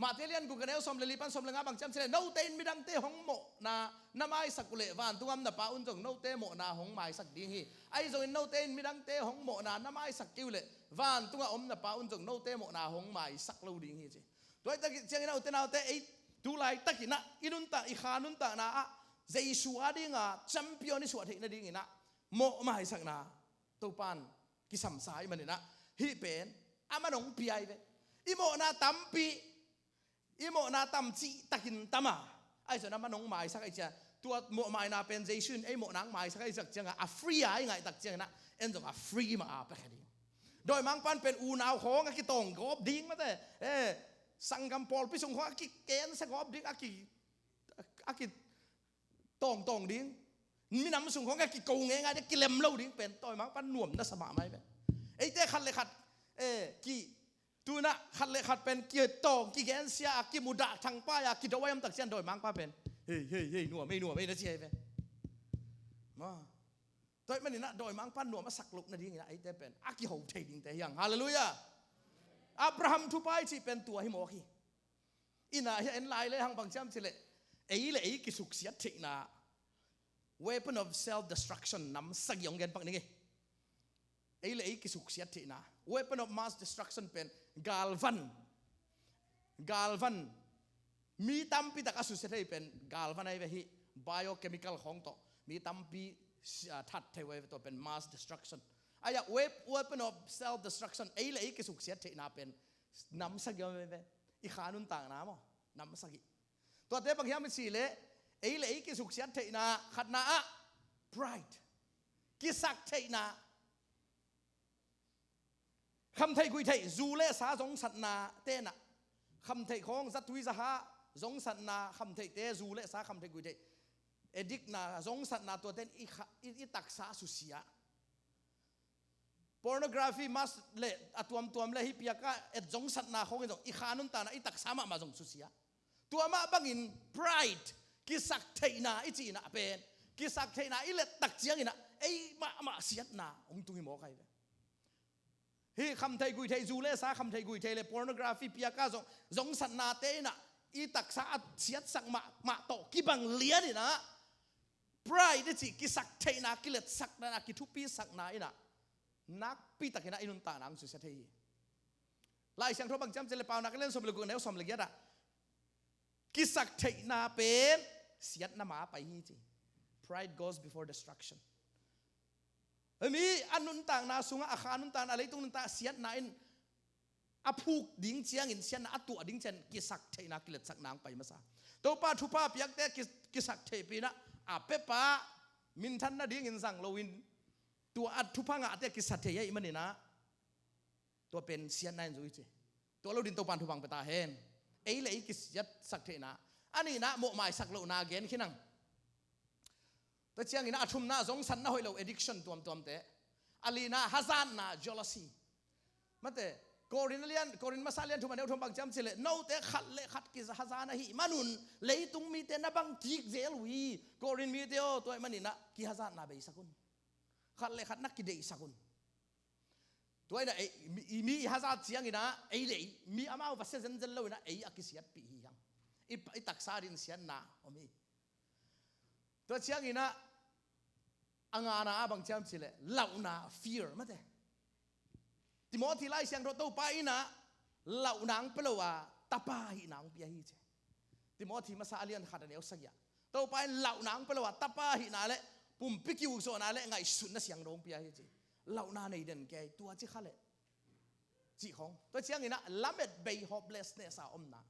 ມາເຕລຽນກຸກະແນວຊອມເລລີປັນຊອມເລງາບັງຈຳເຊເລ ໂນເຕນມິດັງເຕຫົງໂມະນາ ນະມາຍສັກກຸເລ ວານຕຸງອຳນະປາອຸນຈົງ ໂນເຕໂມະນາຫົງມາຍສັກດີຮີ ໄອໂຈນໂນເຕນມິດັງເຕຫົງໂມະນາ ນະມາຍສັກກິວເລ ວານຕຸງອຳນະປາອຸນຈົງ ໂນເຕໂມະນາຫົງມາຍສັກໂລດີຮີເຈ ໂດຍຕະກິຈຽງນາອຸເຕນາເຕ ເອຍ ຕູລາຍຕະກິນະ ອີນຸນຕາ ອີຄານຸນຕານາອະ ເຢຊູອາດີງາ ແຊມປິອນນິສຸອະເທນະດີງອີນະ ໂມະມາຍສັກນາ ໂຕປານ ກິສຳສາຍມານີ້ນະ ຮີເປນ ອາມານົງປີອາຍເວ ອີໂມະນາຕຳປີ ອີໂມະນາຕຳຈິຕະກິນຕະມາ ໄອຈະນຳມານົງມາຍສັກໄອຈະ ຕົວໂມະມາຍນາເປັນເຢຊູນ ໄອໂມະນາງມາຍສັກໄອຈັກຈຽງອາຟຣີອາຍງາຍຕັກຈຽງນະ ເອັນຈົງອາຟຣີມາອາປະຄະດີ ໂດຍມັງປັນເປັນອູນາວຂອງອາກິຕອງກອບດິງມາແຕ່ ເອ ສັງກຳປອລປິສຸງຂອງອາກິເກນສະກອບດິງອາກິ ອາກິ ຕອງຕອງດິງ ມີນຳສູງຂອງກະກິໂກເງງາຍ ກິເລັມເລົາດິງເປັນ ໂຕຍມາງປານນວມນະສະມາໄມເປັນ ເອ ແຕ່ຂັດເລຂັດ ເອ ກິ ຕູນະ ຂັດເລຂັດເປັນ ກິຕອງ ກິແກນເຊຍ ອາ ກິມຸດາ ທັງປາຍາ ກິດອວາຍຳຕັກຊຽນ ໂຕຍມາງປາເປັນ ເຮີເຮີເຮີ ນວມເອີ ນວມເອີ ນະຊຽເປັນ ມາ ໂຕຍມານີ້ນະ ໂຕຍມາງປານນວມມາສັກລຸກນະດິງນະ ເອ ແຕ່ເປັນ ອາ ກິໂຮເທດິງແຕ່ຍັງ ຮາເລລູຢາ ອາບຣາຮັມທູປາຍຊິເປັນຕົວຫິໂມຄີ ອີນາເຮເອັນລາຍເລຫັງບັງຊຽມຊິເລ ເອເລ ເອ ກິສຸກຊຽດເທນາ weapon of self destruction ນຳສະກິອງແກນປັກນິງ ເອເລ ເອ ກິສຸກຊຽດເທນາ weapon of mass destruction ເປັນ ກາລວັນ ກາລວັນ ມີຕຳປີຕະກະສຸເຊເທເປັນ ກາລວັນໄອເວຫິ biochemical ຂອງໂຕ ມີຕຳປີ ອາ ທັດເທເວໂຕເປັນ mass destruction ອາຍະ weapon of self destruction ເອເລ ເອ ກິສຸກຊຽດເທນາເປັນ ນຳສະກິ ເປັນ ອີຄານຸນຕາງນາມໍ ນຳສະກິ ຕົວເຕບັກຮຽມເປັນສີ່ເລ ເອເລ ເອ ກິສຸກຊຽດເທນາ ຂັດນາອະ pride ກິສັກເທນາ ຄຳໄທກຸຍໄທ ຊູເລສາ ຈົ່ງສັດນາເຕນະ ຄຳໄທຂອງ ສັດທຸຍສະຫາ ຈົ່ງສັດນາ ຄຳໄທເຕ ຊູເລສາ ຄຳໄທກຸຍໄທ ເອດິກນາ ຈົ່ງສັດນາ ຕົວເຕນ ອີຂະ ອີ ອີຕັກສາ ສຸເຊຍ pornography ມາສເລ ອະ ຕວມຕວມເລ ຮິປຽກາ ເອັດ ຈົ່ງສັດນາ ຂອງ ອີຂານຸນຕານາ ອີຕັກສາມະມາ ຈົ່ງສຸເຊຍ ຕົວມະບັງອິນ pride ກິສັກເທນາ ອີຈີນາເປນ ກິສັກເທນາ ອີເລັດຕັກຈຽງອີນາ ເອ ມະ ມະ ສຽດນາ ອົງຕຸງ ອີໝໍໄຄເວ ຮີຄຳໄທກຸຍໄທ ຊູເລສາ ຄຳໄທກຸຍໄທເລ pornography ປຽກາ ຈົ່ງ ຈົ່ງສັດນາເຕນາ ອີຕັກສາ ອາ ສຽດສັກມະ ມະໂຕ ກິບັງລຽນອີນາ pride ຈີ ກິສັກເທນາ ກິເລັດສັກນາ ກິທຸປີສັກນາອີນາ ນັກປີຕັກເທນາ ອີນຸນຕານາ ຊູສຽດເທ ລາຍສຽງໂທບັງຈຳເຈເລປາວ ນັກລຽນ ສົມເລກຸ ແນວ ສົມລະກຽດ ອາ ກິສັກເທນາເປນ ສຽດນາມາໄປຮີຈີ pride goes before destruction ເອີ ມີອະນຸນຕາງນາ ສຸງ ອາຄານຸນຕາງນາ ເລຕຸງນຸນຕາ ສຽດນາອີນ ອາພູກດິງຈຽງອີນ ສຽດນາ ອາຕົວະດິງຈຽງ ກິສັກເທນາ ກິເລັດສັກນາໄປມາສາ ໂຕປາທຸພາປຽກເຕ ກິ ກິສັກເທປີນາ ອາເປປາ ມິນທັນນາດິງອີນ ສັງໂລວິນ ຕົວອາທຸພາງາເຕ ກິສັກເທຍາອີມະນີນາ ຕົວເປັນສຽດນາຍຊູອີຈີ ຕົວໂລດິນ ໂຕປານທຸພັງເປຕາເຮນ ເອເລ ກິສຽດສັກເທນາ ອານີນາ ໂມມາຍສັກໂລນາ ແກນຄີນັງ ຕະຈຽງອີນາ ອາທຸມນາ ຈົ່ງສັນນາ ຫອຍໂລ addiction ຕວມຕວມເຕ ອາລີນາ ຮາຊານນາ jealousy ມາເຕ ໂກລິນລຽນ ໂກລິນມາຊາລຽນ ທຸມມາແນວ ທຸມບັງຈຳຊິເລ ໂນເຕ ຂັດເລຂັດ ກິຮາຊານາ ຫິມານຸນ ເລຕຸງມີເຕ ນະບັງ ກິກເຈລວີ ໂກລິນມີເຕໂອ ຕົວມານີນາ ກິຮາຊານນາ ເບສະກຸນ ຂັດເລຂັດ ນັກກິເດສະກຸນ ຕົວອີນາ ເອ ມີ ມີຮາຊາດຊຽງອີນາ ເອເລ ມີອາມາວ ວາເຊເຊັນເຊັນໂລອີນາ ເອ ອາກິສຽດປີຮີຍັງ ອີ ອີຕັກສາດິນສຽນນາ ໂອມີ ຕົວຊຽງອີນາ ອາງານາ ອາບັງຈຳຊິເລ ເຫຼົ່ານາ fear ມາເຕ ຕິໂມທີລາຍຊຽງໂຕ ໂຕປາອີນາ ເຫຼົ່ານາງເປໂລວາ ຕາປາຫິນາງປຽຮີເຈ ຕິໂມທີມາຊາອາລຽນ ຄາດາເນວ ສະກຽ ໂຕປາອີນ ເຫຼົ່ານາງເປໂລວາ ຕາປາຫິນາເລ ປຸມປິກິວໂຊນາເລ ໄງສຸນນະຊຽງໂດງປຽຮີເຈ ເຫຼົ່ານາໃນເດັນແກ່ຕົວຈິຄະເລ ຈິຂອງ ຕົວຊຽງອີນາ ລາເມັດເບຍ hopelessness ອາອົມນາ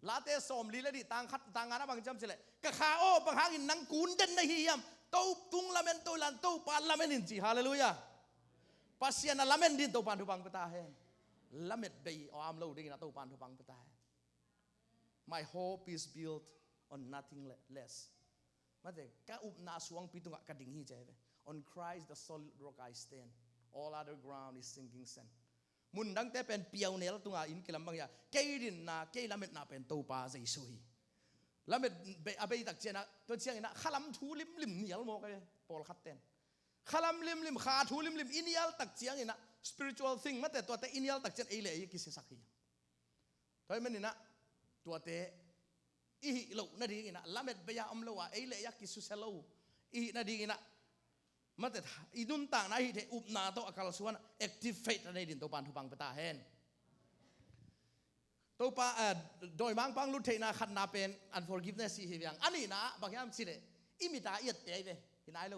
ລາເຕ ສອມລີ ລະດິ ຕາງຂັດ ຕາງງານ ອາບັງຈຳຊິເລ ກະຄາໂອ ບັງຫາງອິນ ນັງກູນເດັນໃນຮີຍາມ ໂຕຕຸງລາເມັນ ໂຕລານ ໂຕປານລາເມັນອິນຈີ ຮາເລລູຢາ ປາເຊຍນາ ລາເມັນດິນ ໂຕປານທຸບັງເປຕາເຮນ ລາເມັດເບຍ ອອາມໂລດິງນາ ໂຕປານທຸບັງເປຕາເຮນ My hope is built on nothing le- less ມາເຕ ກະອຸບນາສວງປິຕຸງະ ກະດິງຮີເຈເວ On Christ the solid rock I stand, all other ground is sinking sand ມຸນດັງເຕເປັນ ປຽວເນລ ຕຸງອາອິນ ກິລຳບັງຍາ ເກຍດິນນາ ເກຍລາເມັດນາ ເປັນໂຕປາເຢຊູຮີ ລາເມັດເບຍ ອາເບຍຕັກຈຽນນາ ຕົວຊຽງອີນາ ຄະລຳທູລິມລິມ ເນລໂມກະເວ ໂປລຄັດເຕັນ ຄະລຳລິມລິມ ຄາທູລິມລິມ ອີເນລຕັກຈຽງອີນາ spiritual thing ມາເຕ ຕົວເຕ ອີເນລຕັກຈຽນ ເອເລ ກິເຊສັກຮີ ໂຕຍມານີນາ ຕົວເຕ ອີຫິໂລນາດີນາ ລາເມັດເບຍອຳໂລອາ ເອເລຍາກິສຸເຊໂລ ອີຫິນາດີນາ ມາເຕ ອີນຸນຕາງນາ ອີເທ ອຸບນາໂຕອາກາລະສວນ activate ໃນດິນໂຕປານທຸບັງເປຕາເຮນ ໂຕປາ ເອີ ໂດຍມາງປັງລຸດເທນາ ຂັດນາເປັນ unforgiveness ຊິເຮວຽງ ອານີນາ ບັກຍາມຊິເລ ອີມິຕາ ອຽດເຕເວ ຫິນາຍໂລ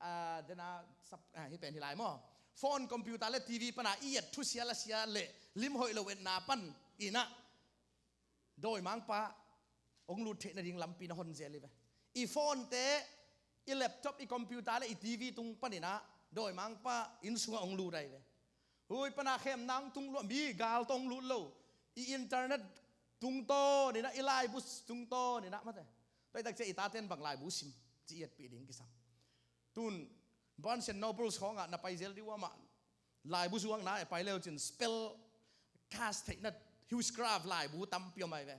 ອາ ເດນາ ສັບ ອາ ຮີເປັນຮີລາຍມໍ ໂຟນ ຄອມພິວຕາ ແລະ ທີວີ ປະນາ ອຽດທຸເຊຍລະເຊຍເລ ລິມຫອຍໂລເວັນນາປັນ ອີນາ ໂດຍມາງປາ ອົງລູດເທນາດິງລຳປີນະຮອນເຈລີເວ ອີໂຟນເຕ ອີແລັບທັອບ ອີຄອມພິວຕາ ແລະ ອີທີວີ ຕຸງປະນິນາ ໂດຍມາງປາ ອິນຊຸງອອງລູດໄດເວ ໂອຍ ປະນາແຄມນາງຕຸງລວມ ມີກາລຕົງລູດໂລ ອີອິນເຕີເນັດຕຸງໂຕນີ້ນະ ອີລາຍບຸສຕຸງໂຕນີ້ນະ ມາແຕ່ Tua i tak ciang i tate'n bang laibu sim, ci iat pi ding kisam. Tun Barnes and Noble khawng ah na pai zel di ua mah, laibu zuang na e pai leu chin spell cast theihna witchcraft laibu tampi om ai ve.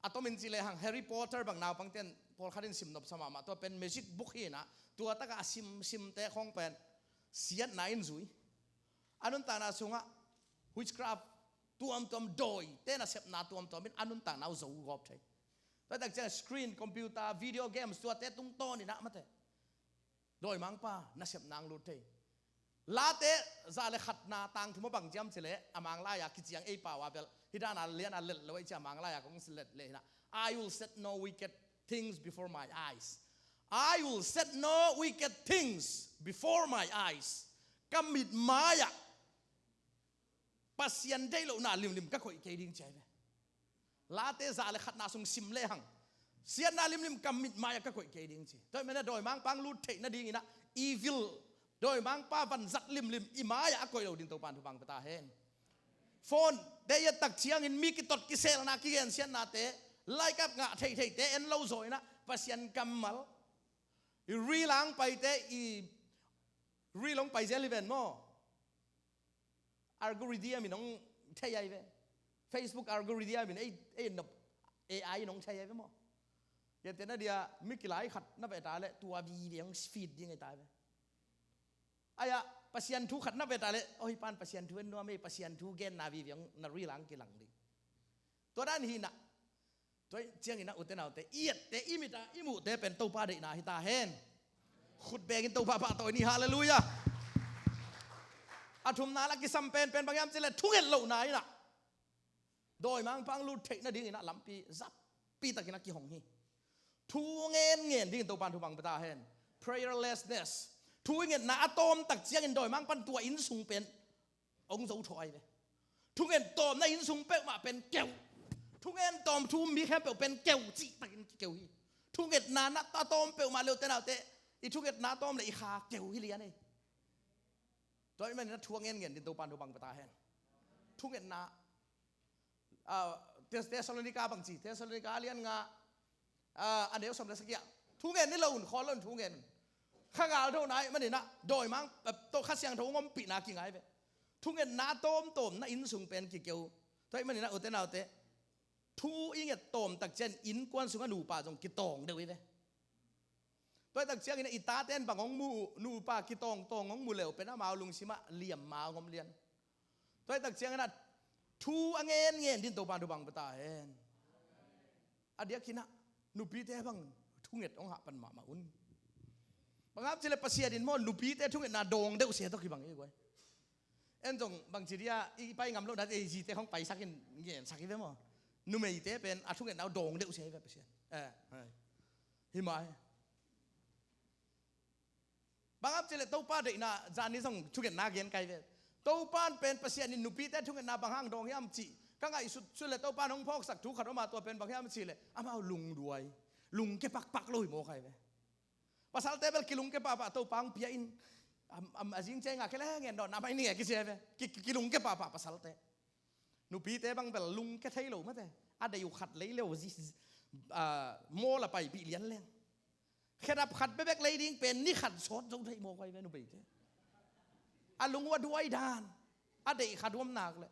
A tomin ci le hang Harry Potter bang naupangte'n pawlkhat in sim nop sa mah mah, tua pen magic book hi na, tua tak ah a sim, simte khawng pen siatna in zui. A nuntakna sung ah witchcraft tuamtuam, dawite nasepna tuamtuam in a nuntakna uh zo gawp thei. Tua tak ciang screen, computer, video games, tuate tungtawn in ah mate dawimangpa nasepna hong lut thei. Late za le khatna tang thum ah bang ci hiam ci le, a Manglai a kichiang ei pau a bel hi dan a lian a let lo ei ci a Manglai a kong let le hi na. I will set no wicked things before my eyes. I will set no wicked things before my eyes. Ka mit mai ah Pasian deihlohna limlim ka koih kei ding ci ai ve. Late za le khatna sung sim le hang, siatna limlim ka mit mai ah ka koih kei ding ci. Tua i mena dawimangpa hong lut theihna ding in ah evil, dawimangpa vanzat limlim i mai ah a koih lo ding Topan thupha pe ta hen. Phone te iat tak ciangin mi kitot kiselna, kigensiatnate, laikap ngah theitheite en lo zaw in ah Pasian kammal, i reel a hong paite, i reel hong pai zel hi ven maw. Algorithm in hong thei ai ve. Facebook algorithm in ei, ei nop, A I in hong thei ai ve maw. Ia te na dia mi kilai khat na ve ta le tua vivi hong feed ding ai ta ve. Aia Pasian thu khat na ve ta le, oi pan Pasian thu en nuam ei, Pasian thu genna vivi hong na reel a hong kilang ding. Tua dan hi na. Tua ciangin ah ute naute, iat te i mit a i muh te pen Topa deihna hi ta hen. Khut beng in Topa pahtawi ni, haleluya. A thumna la kisam pen, pen bang hiam ci le thunget lohna in ah dawimangpa hong lut theihna ding in ah lampi zappi takin a kihong hi. Thu ngen ngen ding Topan thupha pe ta hen. Prayerlessness. Thu i ngetna a tawm tak ciangin dawimangpan tua insung pen hong zo tho ai ve. Thunget tawm na insung peuhmah pen keu. Thungen tawm thu mi khempeuh pen keu, chih takin kikeu hi. Thungetna na ta tawm peuhmah le ute naute, i thungetna tawm le i kha keu hi lian ei. Tua i man na thu ngen ngen din Topan thu bang pe ta hen. Thungetna, a, Tes-, Tesalonika bang chi, Tesalonika lian nga, a, a neu som le sagih. Thungen ni lo un, khol lo un thungen. Kha ngal tho nai, man ni na, dawimang, e, to Kha Siangthou ngompihna kingai ve. Thungetna tawm tawm na insung pen kikeu. Tua i man ni na, ute naute. Thu i nget tawm tak chen, innkuan sung a nupa jong kitawng deu i ve. Tua i tak chiang in i taten bang hong mu, nupa kitawng tawng hong mu leu pen amau lungsim a liam ma hong om lian. Tua i tak chiang in thu a ngen ngen din Topan thu bang pe ta hen. A diak khin a, nupite bang thunget hong hah pan mahmah un. Bang hap chi le Pasian in maw nupite thungetna dawng deuh se tawh kibang i guai. En jong bang chi dia i pai ngam lo na, e, jite hong paisak in ngensak i ve maw. Numeite pen a thungetna dawng deuh se i ve Pasian. E, hai. Hi mai. Bang hap chi le Topa deihna, jan ni jong thungetna gen kai ve. Topan pen Pasian in nupite thungetna bang hang dawng hiam chi. Ka ngaihsut chu le Topan hong phawksak thu khat om a, tua pen bang hiam chi le amau lungduai, lungke pakpak lo hi maw kai ve. Pasalte bel kilungke pahpah Topa hong pia in. Am, am, a jing cheng a khe le ngen dawn na mai ni nge kichi ve. Ki, ki, kilungke pahpah pasalte. Nupite bang bel lungke thei lo mate. A dei u khat lei leu ji, a, maw la paipih lian leng. Khedap khat bebek lei ding pen ni khat sawt zo thei maw kai ve nupite. A lung ua duai dan. A dei khat uam nak le.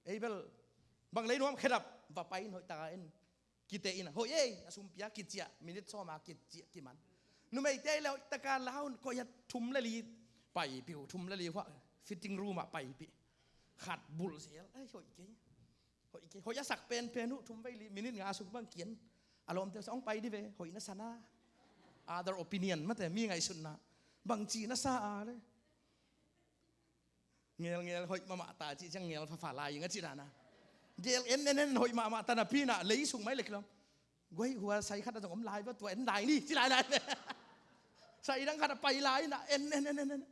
Ei bel, bang lei nuam khedap, va pai in hoih taka in. Kite in, hoih ei, a sum pia kichia, minute sawm a kichia kiman. Numeite le hoih taka lau, ko ya thum le li, paipiu, thum le li hua, fitting room a paipi. Khat bul sel, ei, hoih kei. Hoih kei, hoih a sak pen pen hu, thum vei li, minute nga suk bang kian. A lawmte sa ong pai di ve, hoih na sa na. Other opinion, mate, mi ngaihsutna. Bang chi na sa a le. Ngel ngel hoih mahmah ta chi chang ngel fa fa lai nga chi dana. Ngel en en en hoih mahmah ta na pi na lei sung mai le kilom. Guai hua sai khat a jong om lai ba tua en lai ni chi lai lai. Sai dang khat a pai lai na en en en en.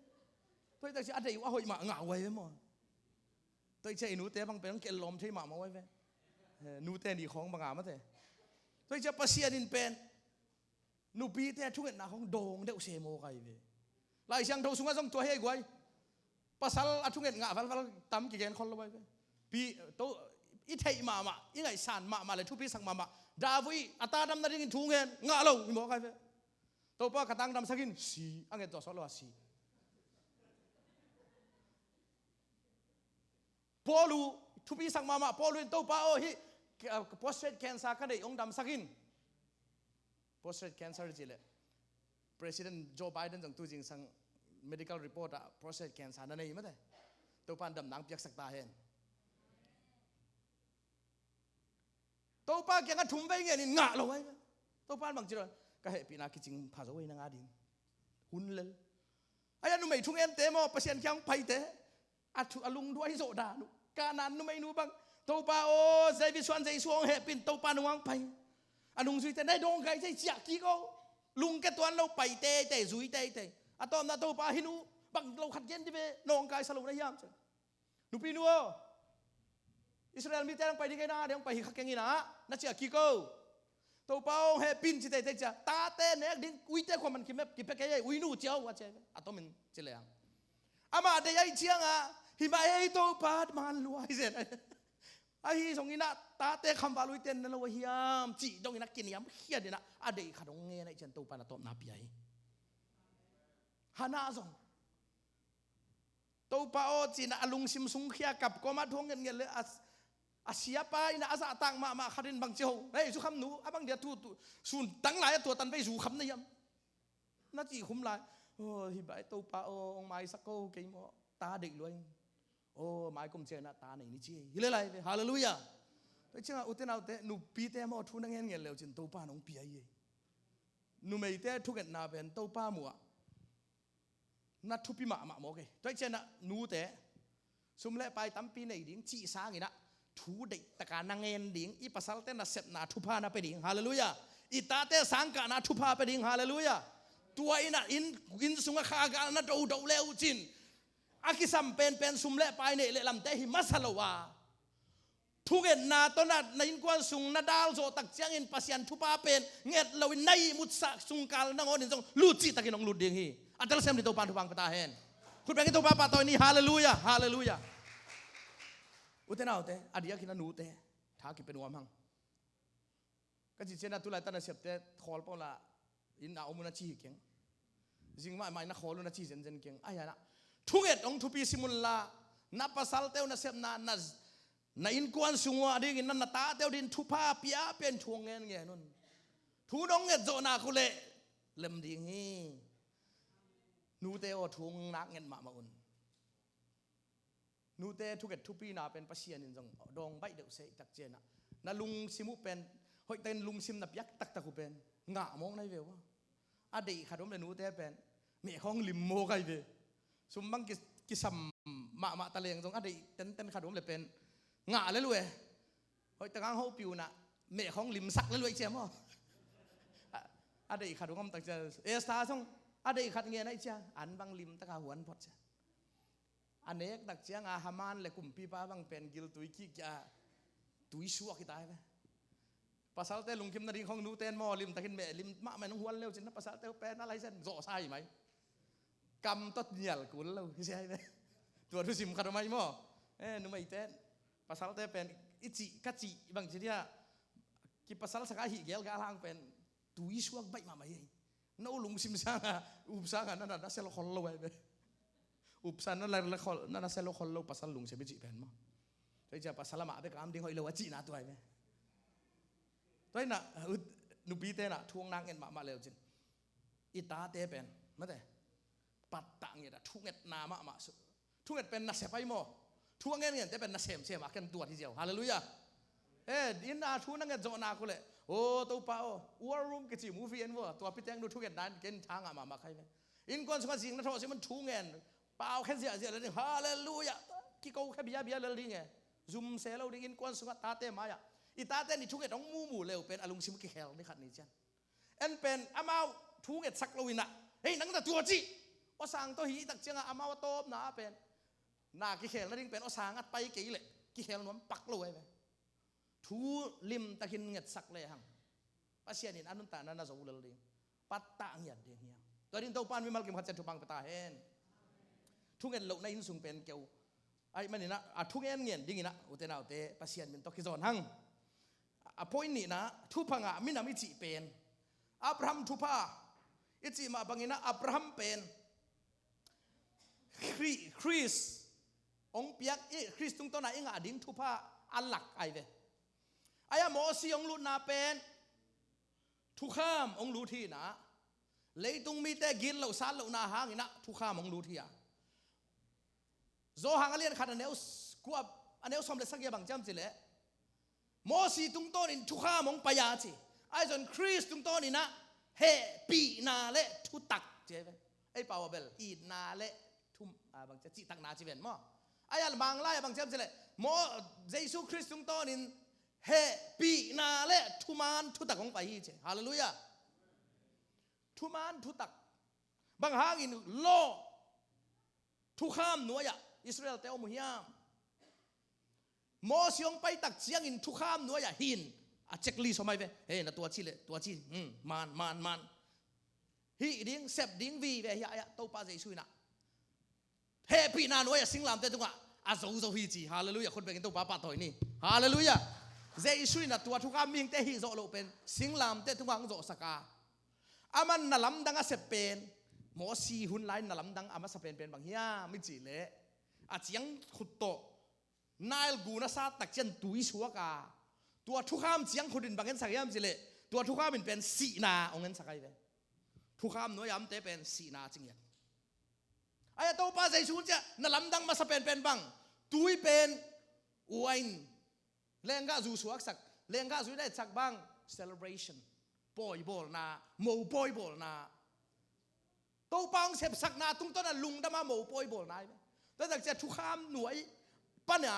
Toi ta chi a dei wa hoih mah nga wai mo. Toi chi nu te bang pen kel lom thei mah ma wai ve. Nu te ni khong bang a ma te. Toi chi Pasian in pen. Nupite thungetna khong dawng deuh se maw kai ve. Laisiangthou sunga jong tua hei guai. Pasal a thunget ngah valval tam kigen khol lo bai ve. Pi to i thei mahmah, i ngaihsan mahmah le thupi sak mahmah. David, a ta damna dingin thu ngen, ngah lo, i mawk ai ve. Toupa ka tang damsak in, si, a nget zawh sawt lo a si. Paulu, thupi sak mama, Paulu in Toupa aw hi, prostate cancer ka nei, hong damsak in. Prostate cancer chi le. President Joe Biden jong tu jing sang medical report a prostate cancer na nei mate. Toupan damna hong piaksak ta hen. Toupa kianga thum vei ngen in ngah lo ai. Toupan bang chi lo. Ka hepina kiching pha zo ai nang adin. Hun lel. Ai a numei thungen te maw, Pasian kiang pai te. A thu, a lungduai zo dan u. Ka nan numei nu bang. Toupa aw, Jesu an Jesu hong hepin, Toupa nung ang pai. A nungzui te nai dong kai jai chia ki ko. Lungke tuan lo pai te te zui te te. A tom na Toupa hinu bang lo khat gen di ve nong kai sa lo na hiam. Nupi nu aw. Israel mite nang pai di kei na, dei hong pai hi kha keng ina. Na chia ki ko. Toupa hong hepin chi te te chia. Tate nek ding uite khua man ki mep ki pe kei ui nu chiau a chia. A tomin chi le ang. Ama dei ai chianga. Hi ma ei Toupa man lua hi zen. Ahi zong ina tate kham va lui ten na lo hiam. Chi dong ina kin hiam khia dina. A dei kha dong nge na i chian Toupa na tom na pi ai. Hana zong. Toupa aw, chi na a lungsim sung khia kap koma thuang ngen ngen le a, a siapa ina a za tang mama khatin bang chi ho. Hei, zu kham nu, a bang dia tu, tu, sun tang lai a tua tan vei zu kham na hiam. Na chi khum lai. O, hi bai Toupa aw, hong mai sak ko kei maw. Ta dei luai. O, mai kum chia na ta nei ni chi. Hi le lai, hallelujah. Te chia u te nau te, nupi te maw thu na ngen ngen leu chin Toupa nong pi ai. Numei te thungetna pen Toupa mua. Na thupi mama mawk e. Tua i chiana nute sum le pai tampi nei ding chi sangina thu dei taka na ngen ding i pasalte nasepna thupha na pe ding. Haleluya. I tate sangkahna thupha pe ding. Haleluya. Tua ina in, in sunga kha ga na do do leu chin. A kisam pen pen sum le pai nei le lamte hi masa lo a. Thungetna tawh na, na innkuan sung na dal zawh tak ciangin Pasian thupha pen nget loin na ihmutsak sungkal nangawn in zong lut chih takin hong lut ding hi. A telsiam ni Topan thupha hong pia ta hen. Khut beng hi Topa pahtawi ni. Halleluya, halleluya. Ute naute, a diakin a nute tha kipe nuam hang. Ka chi chian a tulai tan a siapte khawl pawh la in a om un a chi hi keng. Zing mah mah in a khawl un a chi zenzen keng. Ahi a na thunget hong thupi sim un la, na pasalte uh nasepna, na, na innkuan sung uh a dingin na, na tate uh din thupha pia pen thu hong ngen ngen un. Thu nong nget zawhna khu leh lem ding hi. Nute aw thu hong nak nget mahmah un. Nute thunget thupina pen Pasian in zong dawng baih deuh se i tak chian a. Na lungsim uh pen hoih takin lungsim na piak taktak uh pen ngah mawk nai ve ua. A deih khat om le nute pen meh khawng lim mawk ai ve. Sum bang ki, kisam mahmah ta leng zong a deih tenten khat om le pen ngah le lu e. Hoih takin hong hopih un a meh khawng limsak le lu e i chiam aw. A, a deih khat om tak chian Esther zong a deih khat ngen a i chian an bang lim taka huan phot chian. A nek tak chiang a Haman le kumpipa bang pen gil tui kik kia tui suak hi tai ve. Pasalte lungkim na ding khong nuten maw lim takin meh lim mah mah nong huan leu chin na pasalte pen a lai sen zawh sa hi mai. Kam tawh nial kul lo hi sia hi ve. Tua thusim khat om ai maw. E, numeite pasalte pen i chih ka chih bang chi dia kipasal sak a hi gel ga lang pen tui suak baih mahmah hi. No lungsim sanga up sanga na, na, na sel khol lo ai ve. Up sanga na la, la khol, na, na sel khol lo pasal lungsim i chih pen maw. Tua i chia pasal amah bek am ding hoih lo a chihna tua ai ve. Tua i na, ut, nupite na thu hong nak nget mahmah leu chin. I tate pen mate pattah nget a thungetna mahmah su. Thunget pen nasep ai maw. Thu a ngen ngente pen nasemsem a ken tuat hi ziau. Halleluya. E, in a thu na nget zawhna khu leh, o Topa aw, War Room kichi movie en vua, tua pi teng nu thungetna in ken tha ngah mahmah khai ve. Innkuan sunga zing na thawh sim un thu ngen pau khen ziahziah lel ding. Halleluya. Kiko khe biabia lel ding e. Zum se lo ding innkuan sunga tate mai-ah. I tate in i thunget hong mumu leu pen a lungsim kikhel ni khat ni chian. En pen amau thu ngetsak lo in a, hei nang na tua chih. Aw sang tawh hi tak chiang a amau a tawpna a pen na kikhel na ding pen aw sang a pai kei leh kikhel nuam pak lo ai ve. Thu lim takin ngetsak le hang Pasian in a nuntakna na zo lel ding. Pattah ngiat ding hi hang. Tua din Topan mimal kim khat chian thupha hong pia ta hen. Thunget lohna innsung pen keu. Ahih manin a, a thungen ngen dingin a, ute naute, Pasian min tawh kizawn hang. A, ອາໂພຍນີ້ນະ ທຸພະງະມິນຳອິຈິເປັນ ອາບຣາຮັມທຸພາ ອິຈິມະບັງອິນະ ອາບຣາຮັມເປັນ ຄຣິ ຄຣິສ ອົງປຽກ ຄຣິສຕຸງໂຕນາ ອິງອາດິງທຸພາ ອາລັກອາຍເວ ອາຍາໂມຊີ ອົງລຸດນາເປັນ ທຸຄາມ ອົງລຸດທີ່ນະ ເລີຍຕຸງມີແຕ່ກິນເຫຼົ້າຊານເຫຼົ້ານາຫາງອິນະ ທຸຄາມ ອົງລຸດທີ່ອາ ໂຢຮານອາລຽນຂັດ ອາແນວກວບ ອາແນວສອມເລັດສັກເຍບາງຈຳຈິເລ ໂມຊີຕຸງໂຕນອິນ ທຸຄາມ ອົງປະຢາຈິ ອາຍຈອນຄຣິສຕຸງໂຕນອິນະ ເຮປີນາ ແລະ ທຸຕັກ ເຈເວ ເອປາວາເບລ ອີນາ ແລະ ທຸມ ອາ ບາງຈະຈິຕັກນາຈິເວນມໍ ອາຍານບາງລາຍບາງຈຳຈິເລ ໂມ ເຢຊູຄຣິສຕຸງໂຕນອິນ ເຮປີນາ ແລະ ທຸມານ ທຸຕັກ ອົງປະຮີເຈ ຮາເລລູຢາ ທຸມານ ທຸຕັກ ບາງຫາງອິນໂລ ທຸຄາມນົວຍາ ອິດສະຣາເອລແຕ່ໂອມຸຮຽມ ໂມຊີອົງໄປຕັກຈຽງອິນ ທຸຄາມນົວຍາ ຫີນ ອາເຈັກລີສະໄໝເວ ເຮນະຕົວຈີເລ ຕົວຈີ ອືມ ມານ ມານ ມານ ຮີດິງ ເຊັບດິງ ວີເວ ຍາ ຍາ ໂຕປາເຢຊູນະ ເຮປີນາ ນົວຍາ ຊິງລາມເຕະທຸງອາ ອາໂຈໂຈຮີຈີ ຮາເລລູຢາ ຄົນເປັນໂຕປາປາໂຕຍນີ້ ຮາເລລູຢາ ເຢຊູນະ ຕົວທຸຄາມມິງເຕະຮີໂຈໂລເປັນ ຊິງລາມເຕະທຸງອາ ໂຈສະກາ ອາມັນນະລຳດັງອາເຊັບເປັນ ໂມຊີຮຸນລາຍນະລຳດັງອາມາສະເປັນເປັນບາງຮຽມມິຈິເລ ອາຈຽງຂຸດໂຕ ນາຍກູນາຊາຕັກຈຽນຕຸຍຊົວກາ ຕົວທຸຄາມຈຽງຂຸດດິນບາງເຫັນສັກຍາມຈິເລ ຕົວທຸຄາມເປັນສີນາ ອົງເຫັນສັກໄກເວ ທຸຄາມນົວຍາມເຕເປັນສີນາຈິງເຫຍ ອາຍາໂຕປາໃຈຊູນຈະນະລຳດັງມາສະເປັນເປັນບັງ ຕຸຍເປັນອວຍ ແລງກະຊູສວກສັກ ແລງກະຊູໄດ້ສັກບັງ celebration ປ່ອຍໂບລນາ ໂມປ່ອຍໂບລນາ ໂຕປາອອງເສັບສັກນາ ທຸງໂຕນະລຸງດຳມາໂມປ່ອຍໂບລນາ ໂຕຕັກຈະທຸຄາມໜວຍ ປະນາ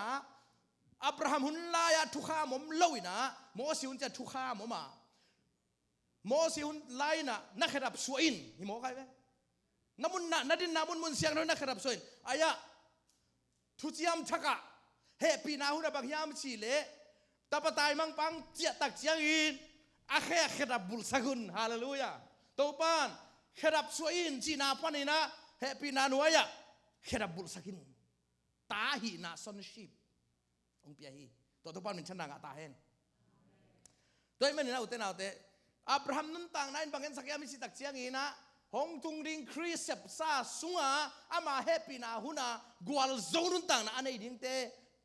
ອາບຣາຮັມຮຸນລາຍາ ທຸຄາມອມເລົວນາ ໂມຊີຮຸນຈະທຸຄາມອມມາ ໂມຊີຮຸນລາຍນາ ນະເຂດອັບສວຍອິນ ຫິໂມໄຄເວ ນະມຸນນະ ນະດິນນະມຸນມຸນສຽງໂດຍນະເຂດອັບສວຍອິນ ອາຍາ ທຸຈຽມທະກະ ເຮປີນາຮຸນອາບັກຍາມຊີເລ ຕະປະຕາຍມັງປັງ ຈຽຕາກຈຽງອິນ ອາແຄເຂດອັບບຸນສະກຸນ ຮາເລລູຍາ ໂຕປານ ເຂດອັບສວຍອິນ ຈີນາປານີນາ ເຮປີນານົວຍາ ເຂດອັບບຸນສະກິນ ຕາຫີນາຊອນຊີບ ອົງເປຍຮີ ໂຕໂຕປານມິນຊະນາງອາຕາເຮນ ໂຕຍແມ່ນນາອຸເຕນາເຕ ອາບຣາຮັມນຸນຕາງນາຍບັງເຫັນສັກຍາມິຊິຕັກຈຽງອີນາ ຫົງທຸງດິງຄຣິສເຊັບຊາຊຸງອາ ອາມາເຮປີນາຮຸນອາ ກວາລໂຈນຸນຕາງນາ ອາເນຍດິງເຕ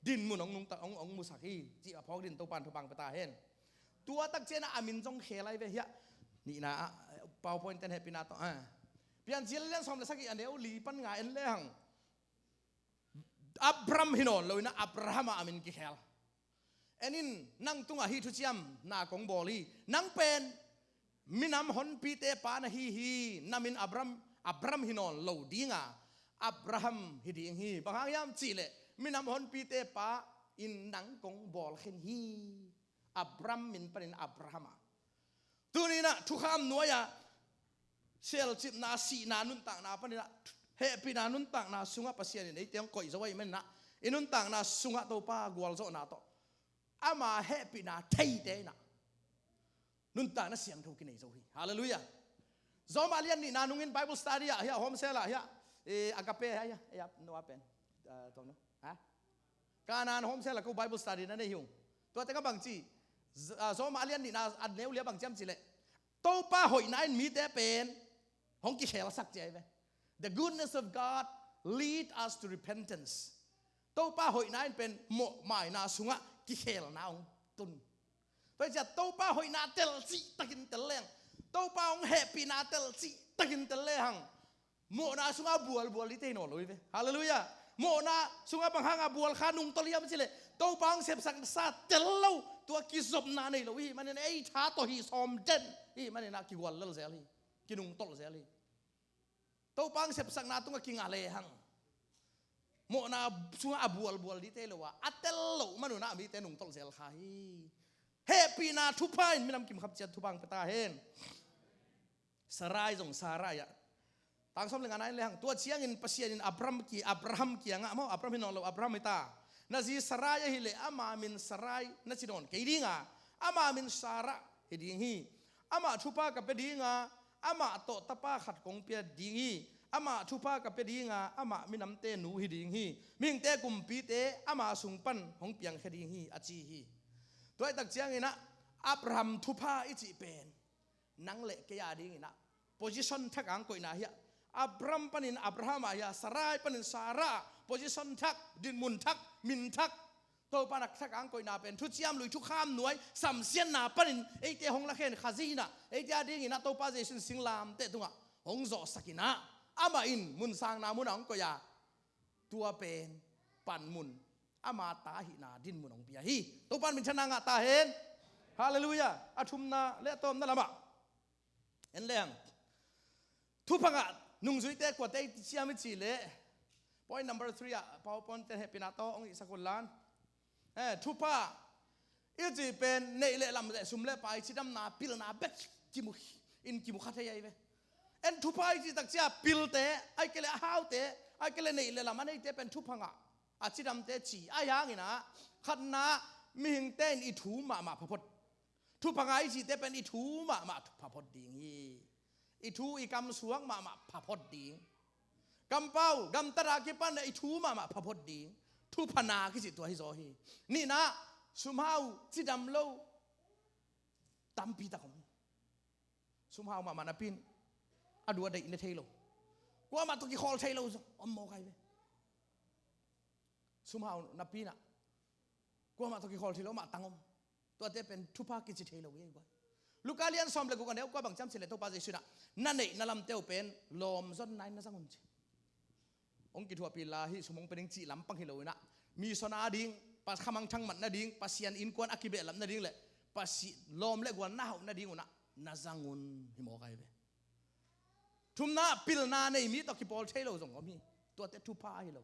ດິນມຸນອົງນຸງຕາ ອົງ ອົງມຸສັກຮີ ຈິອາພອກດິນໂຕປານໂຕປາງປະຕາເຮນ ຕົວຕັກເຈນອາມິນຈົ່ງເຄໄລເວເຮຍ ນີ້ນາ ປາວພອຍເຕັນເຮປີນາໂຕ ອາ ປຽນຈິລະລຽນຊອມລະສັກອີອາເນວລີປັນງາເອັນແລງ ອາບຣາຮັມຮີນອນໂລຍນະ ອາບຣາຮັມອາມິນກິແຄລ ແອນິນ ນັງຕຸງອາຮີທຸຈຽມ ນາກົງບໍລີ ນັງເປັນ ມິນຳຫົນປີເຕປານະຮີຮີ ນາມິນອາບຣາຮັມ ອາບຣາຮັມຮີນອນໂລດີງາ ອາບຣາຮັມຮີດີງຮີ ບາງຫາງຍາມຈີເລ ມິນຳຫົນປີເຕປາ ອິນນັງກົງບໍລເຂັນຮີ ອາບຣາຮັມມິນປະນິນອາບຣາຮັມ ຕູນີ້ນະ ທຸຄາມນົວຍາ ເຊລຈິບນາ ສີນາ ນຸນຕາງນາ ປະນິນະ ເຮປີນາ ນຸນຕາງນາ ສຸງະປະເຊຍນີ້ ໃນຕຽງກ່ອຍຈະໄວ້ແມ່ນນະ ອີນຸນຕາງນາ ສຸງະໂຕປາ ກວາລໂຈນາໂຕ ອາມາເຮປີນາ ໄທເຕນະ ນຸນຕາງນາ ສຽງໂທກິເນໂຈຮີ ຮາເລລູຍາ ໂຈມາລຽນນີ້ນາ ນຸງອິນໄບເບິລສະຕາດີຍາ ເຮຍ ໂຮມເຊລາ ເຮຍ ເອ ອາກາເປ ເຮຍ ເອ ໂນອາເປນ ເອ ໂຕໂນ ຮະ ການານໂຮມເຊລາ ກູໄບເບິລສະຕາດີນາ ໃນຫິວ ຕົວແຕ່ກະບັງຈີ ໂຈມາລຽນນີ້ນາ ອັນເນວເລຍບັງຈຳຈີເລ ໂຕປາຫອຍນາຍມີແຕ່ເປັນ ຫົງກິເຄລສັກເຈໄວ The goodness of God lead us to repentance ໂຕປາຫອຍນາຍເປັນ ໂມມາຍນາ ສຸງະ ກິເຄລນາ ອົງຕຸນ ໂຕຈະໂຕປາຫອຍນາເຕັລຈິຕະກິນເຕັລແລງ ໂຕປາອົງແຮປີນາເຕັລຈິຕະກິນເຕັລແລງ ໂມນາ ສຸງອາບວລ ບວລລິເຕໂນໂລຍເວ ຮາເລລູຍາ ໂມນາ ສຸງອາບັງຮັງອາບວລ ຄານຸງໂຕລຽມຊິເລ ໂຕປາອົງເຊັບສັກຊາເຕັລໂລ ຕົວກິຈົບນາໃນໂລ ມາເນນ ເອທາໂຕຮີ ຊອມເດັນ ມາເນນ ກິກວນເລລເຊລ ກິນຸງໂຕລເຊລ ໂຕປາງເຊັບສັກນາ ຕຸງອາກິງອາເລຫັງ ໂມນາ ສຸງອາບວລ ບວລລິເຕໂລວາ ອາເຕັລໂລ ມານຸນາ ມີເຕນຸງໂຕລເຊລຄາ ເຮປີນາ ທຸພາຍ ມີນຳກິມຄັບເຈຍ ທຸບາງປະຕາເຮນ ສາຣາຍ ຈົ່ງສາຣາຍ ຕາງສອມເລງອານາຍແລງ ຕົວຈຽງອິນປະເຊຍນອິນ ອາບຣາຮັມກີ ອາບຣາຮັມກີງະເມາ ອາບຣາຮັມຮີນອນໂລ ອາບຣາຮັມມິຕາ ນະຈີສາຣາຍ ອາຮີເລ ອາມາມິນສາຣາຍ ນະຈີນອນເກຍດີງາ ອາມາມິນສາຣາ ເກຍດີງຮີ ອາມາທຸພາກະເປດີງາ ອາມາໂຕຕະປາຂັດກົງເປຍດີງຮີ ອາມາທຸພາກະເປດີງາ ອາມາມິນຳເຕນູຮີດີງຮີ ມິງເຕກຸມປີເຕ ອາມາສຸງປັນ ຫົງປຽງເຄດີງຮີ ອາຈີຮີ ຕົວໄອຕັກຈຽງອີນະ ອາບຣາຮັມທຸພາອີຈິເປັນ ນາງເລກະຍາດີງອີນະ ໂປຊິຊັນທັກອາງກົຍນາເຮຍ ອາບຣາຮັມປານິນອາບຣາຮັມອາເຮຍ ສາຣາຍປານິນສາຣາ ໂປຊິຊັນທັກ ດິນມຸນທັກ ມິນທັກ ໂຕປານັກທັກອາງກົຍນາເປັນ ທຸຈຽມລຸຍທຸຄາມນວຍ ສຳຊຽນນາປານິນ ເອເຕຫົງລະເຄນຂະຊີນະ ເອເຕອາດີງອີນະ ໂຕປາເຢຊູຊິງລາມເຕະຕຸງອະ ຫົງໂຈສະກິນະ ອາມາອິນ ມຸນຊາງນາມຸນອາງກົຍອາ ຕົວເປັນ ປັນມຸນ ອາມາຕາຫິນາ ດິນມຸນອງເປຍຮີ ໂຕປານມິນຊະນາງະຕາເຫັນ ຮາເລລູຢາ ອະທຸມນາ ແລະ ໂຕມນາລະມະ ເຫັນແລງ ທຸພະງະ ນຸງຈຸຍເຕກວດເຕ ຊຽມິຈິເລ point number three ອະ PowerPoint ເຕັນເຮປິນາໂຕ ອົງອິສະກຸນລານ ເອີ ທຸພາ ອີຈິເປັນ ເນຍເລລຳເລ ຊຸມເລປາຍ ຊິດຳນາ ປິລນາ ເບັກ ກິມຸ ອິນ ກິມຸ ຄາເທຍາຍເວ ເອັນ ທຸພາ ອີຈິຕັກຈຽ ປິລເຕ ອາຍເກເລ ອາຮາວເຕ ອາຍເກເລ ເນຍເລລຳ ອາເນຍເຕ ເປັນທຸພະງະ ອາຈິດຳເຕ ຈີ ອາຍາງອີນາ ຄັນນາ ມິຫິງເຕນ ອີທູມາມາພະພົດ ທຸພະງາ ອີຈິເຕ ເປັນ ອີທູມາມາພະພົດດີງ ອີທູ ອີກຳສວງມາມາພະພົດດີງ ກຳເປົາ ກຳຕະດາ ກິປັນ ອີທູມາມາພະພົດດີງ ທຸພະນາ ກິຈິຕົວ ຮີໂຊ ຮີ ນີນາ ຊຸມຮາວ ຈິດຳໂລ ຕຳປີຕະກົມ ຊຸມຮາວມາມານາປິນ ອາດຸອາໄດນະເທໂລ ກວມາໂຕກິຄໍລເທໂລ ອອມໂມໄຄເວ ຊຸມຮາວນາປີນະ ກວມາໂຕກິຄໍລເທໂລ ມາຕັງອົມ ຕົວເຕເປັນທຸພາກິຈິເທໂລ ເວກວາ ລູກາລຽນຊອມເລກຸກອາແນວ ກວາບັງຈຳຊິເລ ໂຕປາເຢຊູນະ ນະເນຍນະລຳເຕວເປັນ ລອມຊົນນາຍນະສັງອຸນ ອົງກິທົ່ວປີລາ ຮີຊຸມອົງເປັນ ຈິລຳປັງ ຮີໂລນະ ມີຊອນອາດີງ ປາຄະມັງທັງມັນນະດີງ ປາຊຽນອິນກວນ ອາກິເບລຳນະດີງ ແລະ ປາຊິລອມ ແລະ ກວນນະເຮົານະດີງ ອຸນະ ນະສັງອຸນ ຮີໝໍໄກເວ ທຸມນາ ປິລນາ ເນຍມີໂຕກິໂປລເທໂລ ສົງກໍມີ ຕົວເຕທຸພາ ຮີໂລ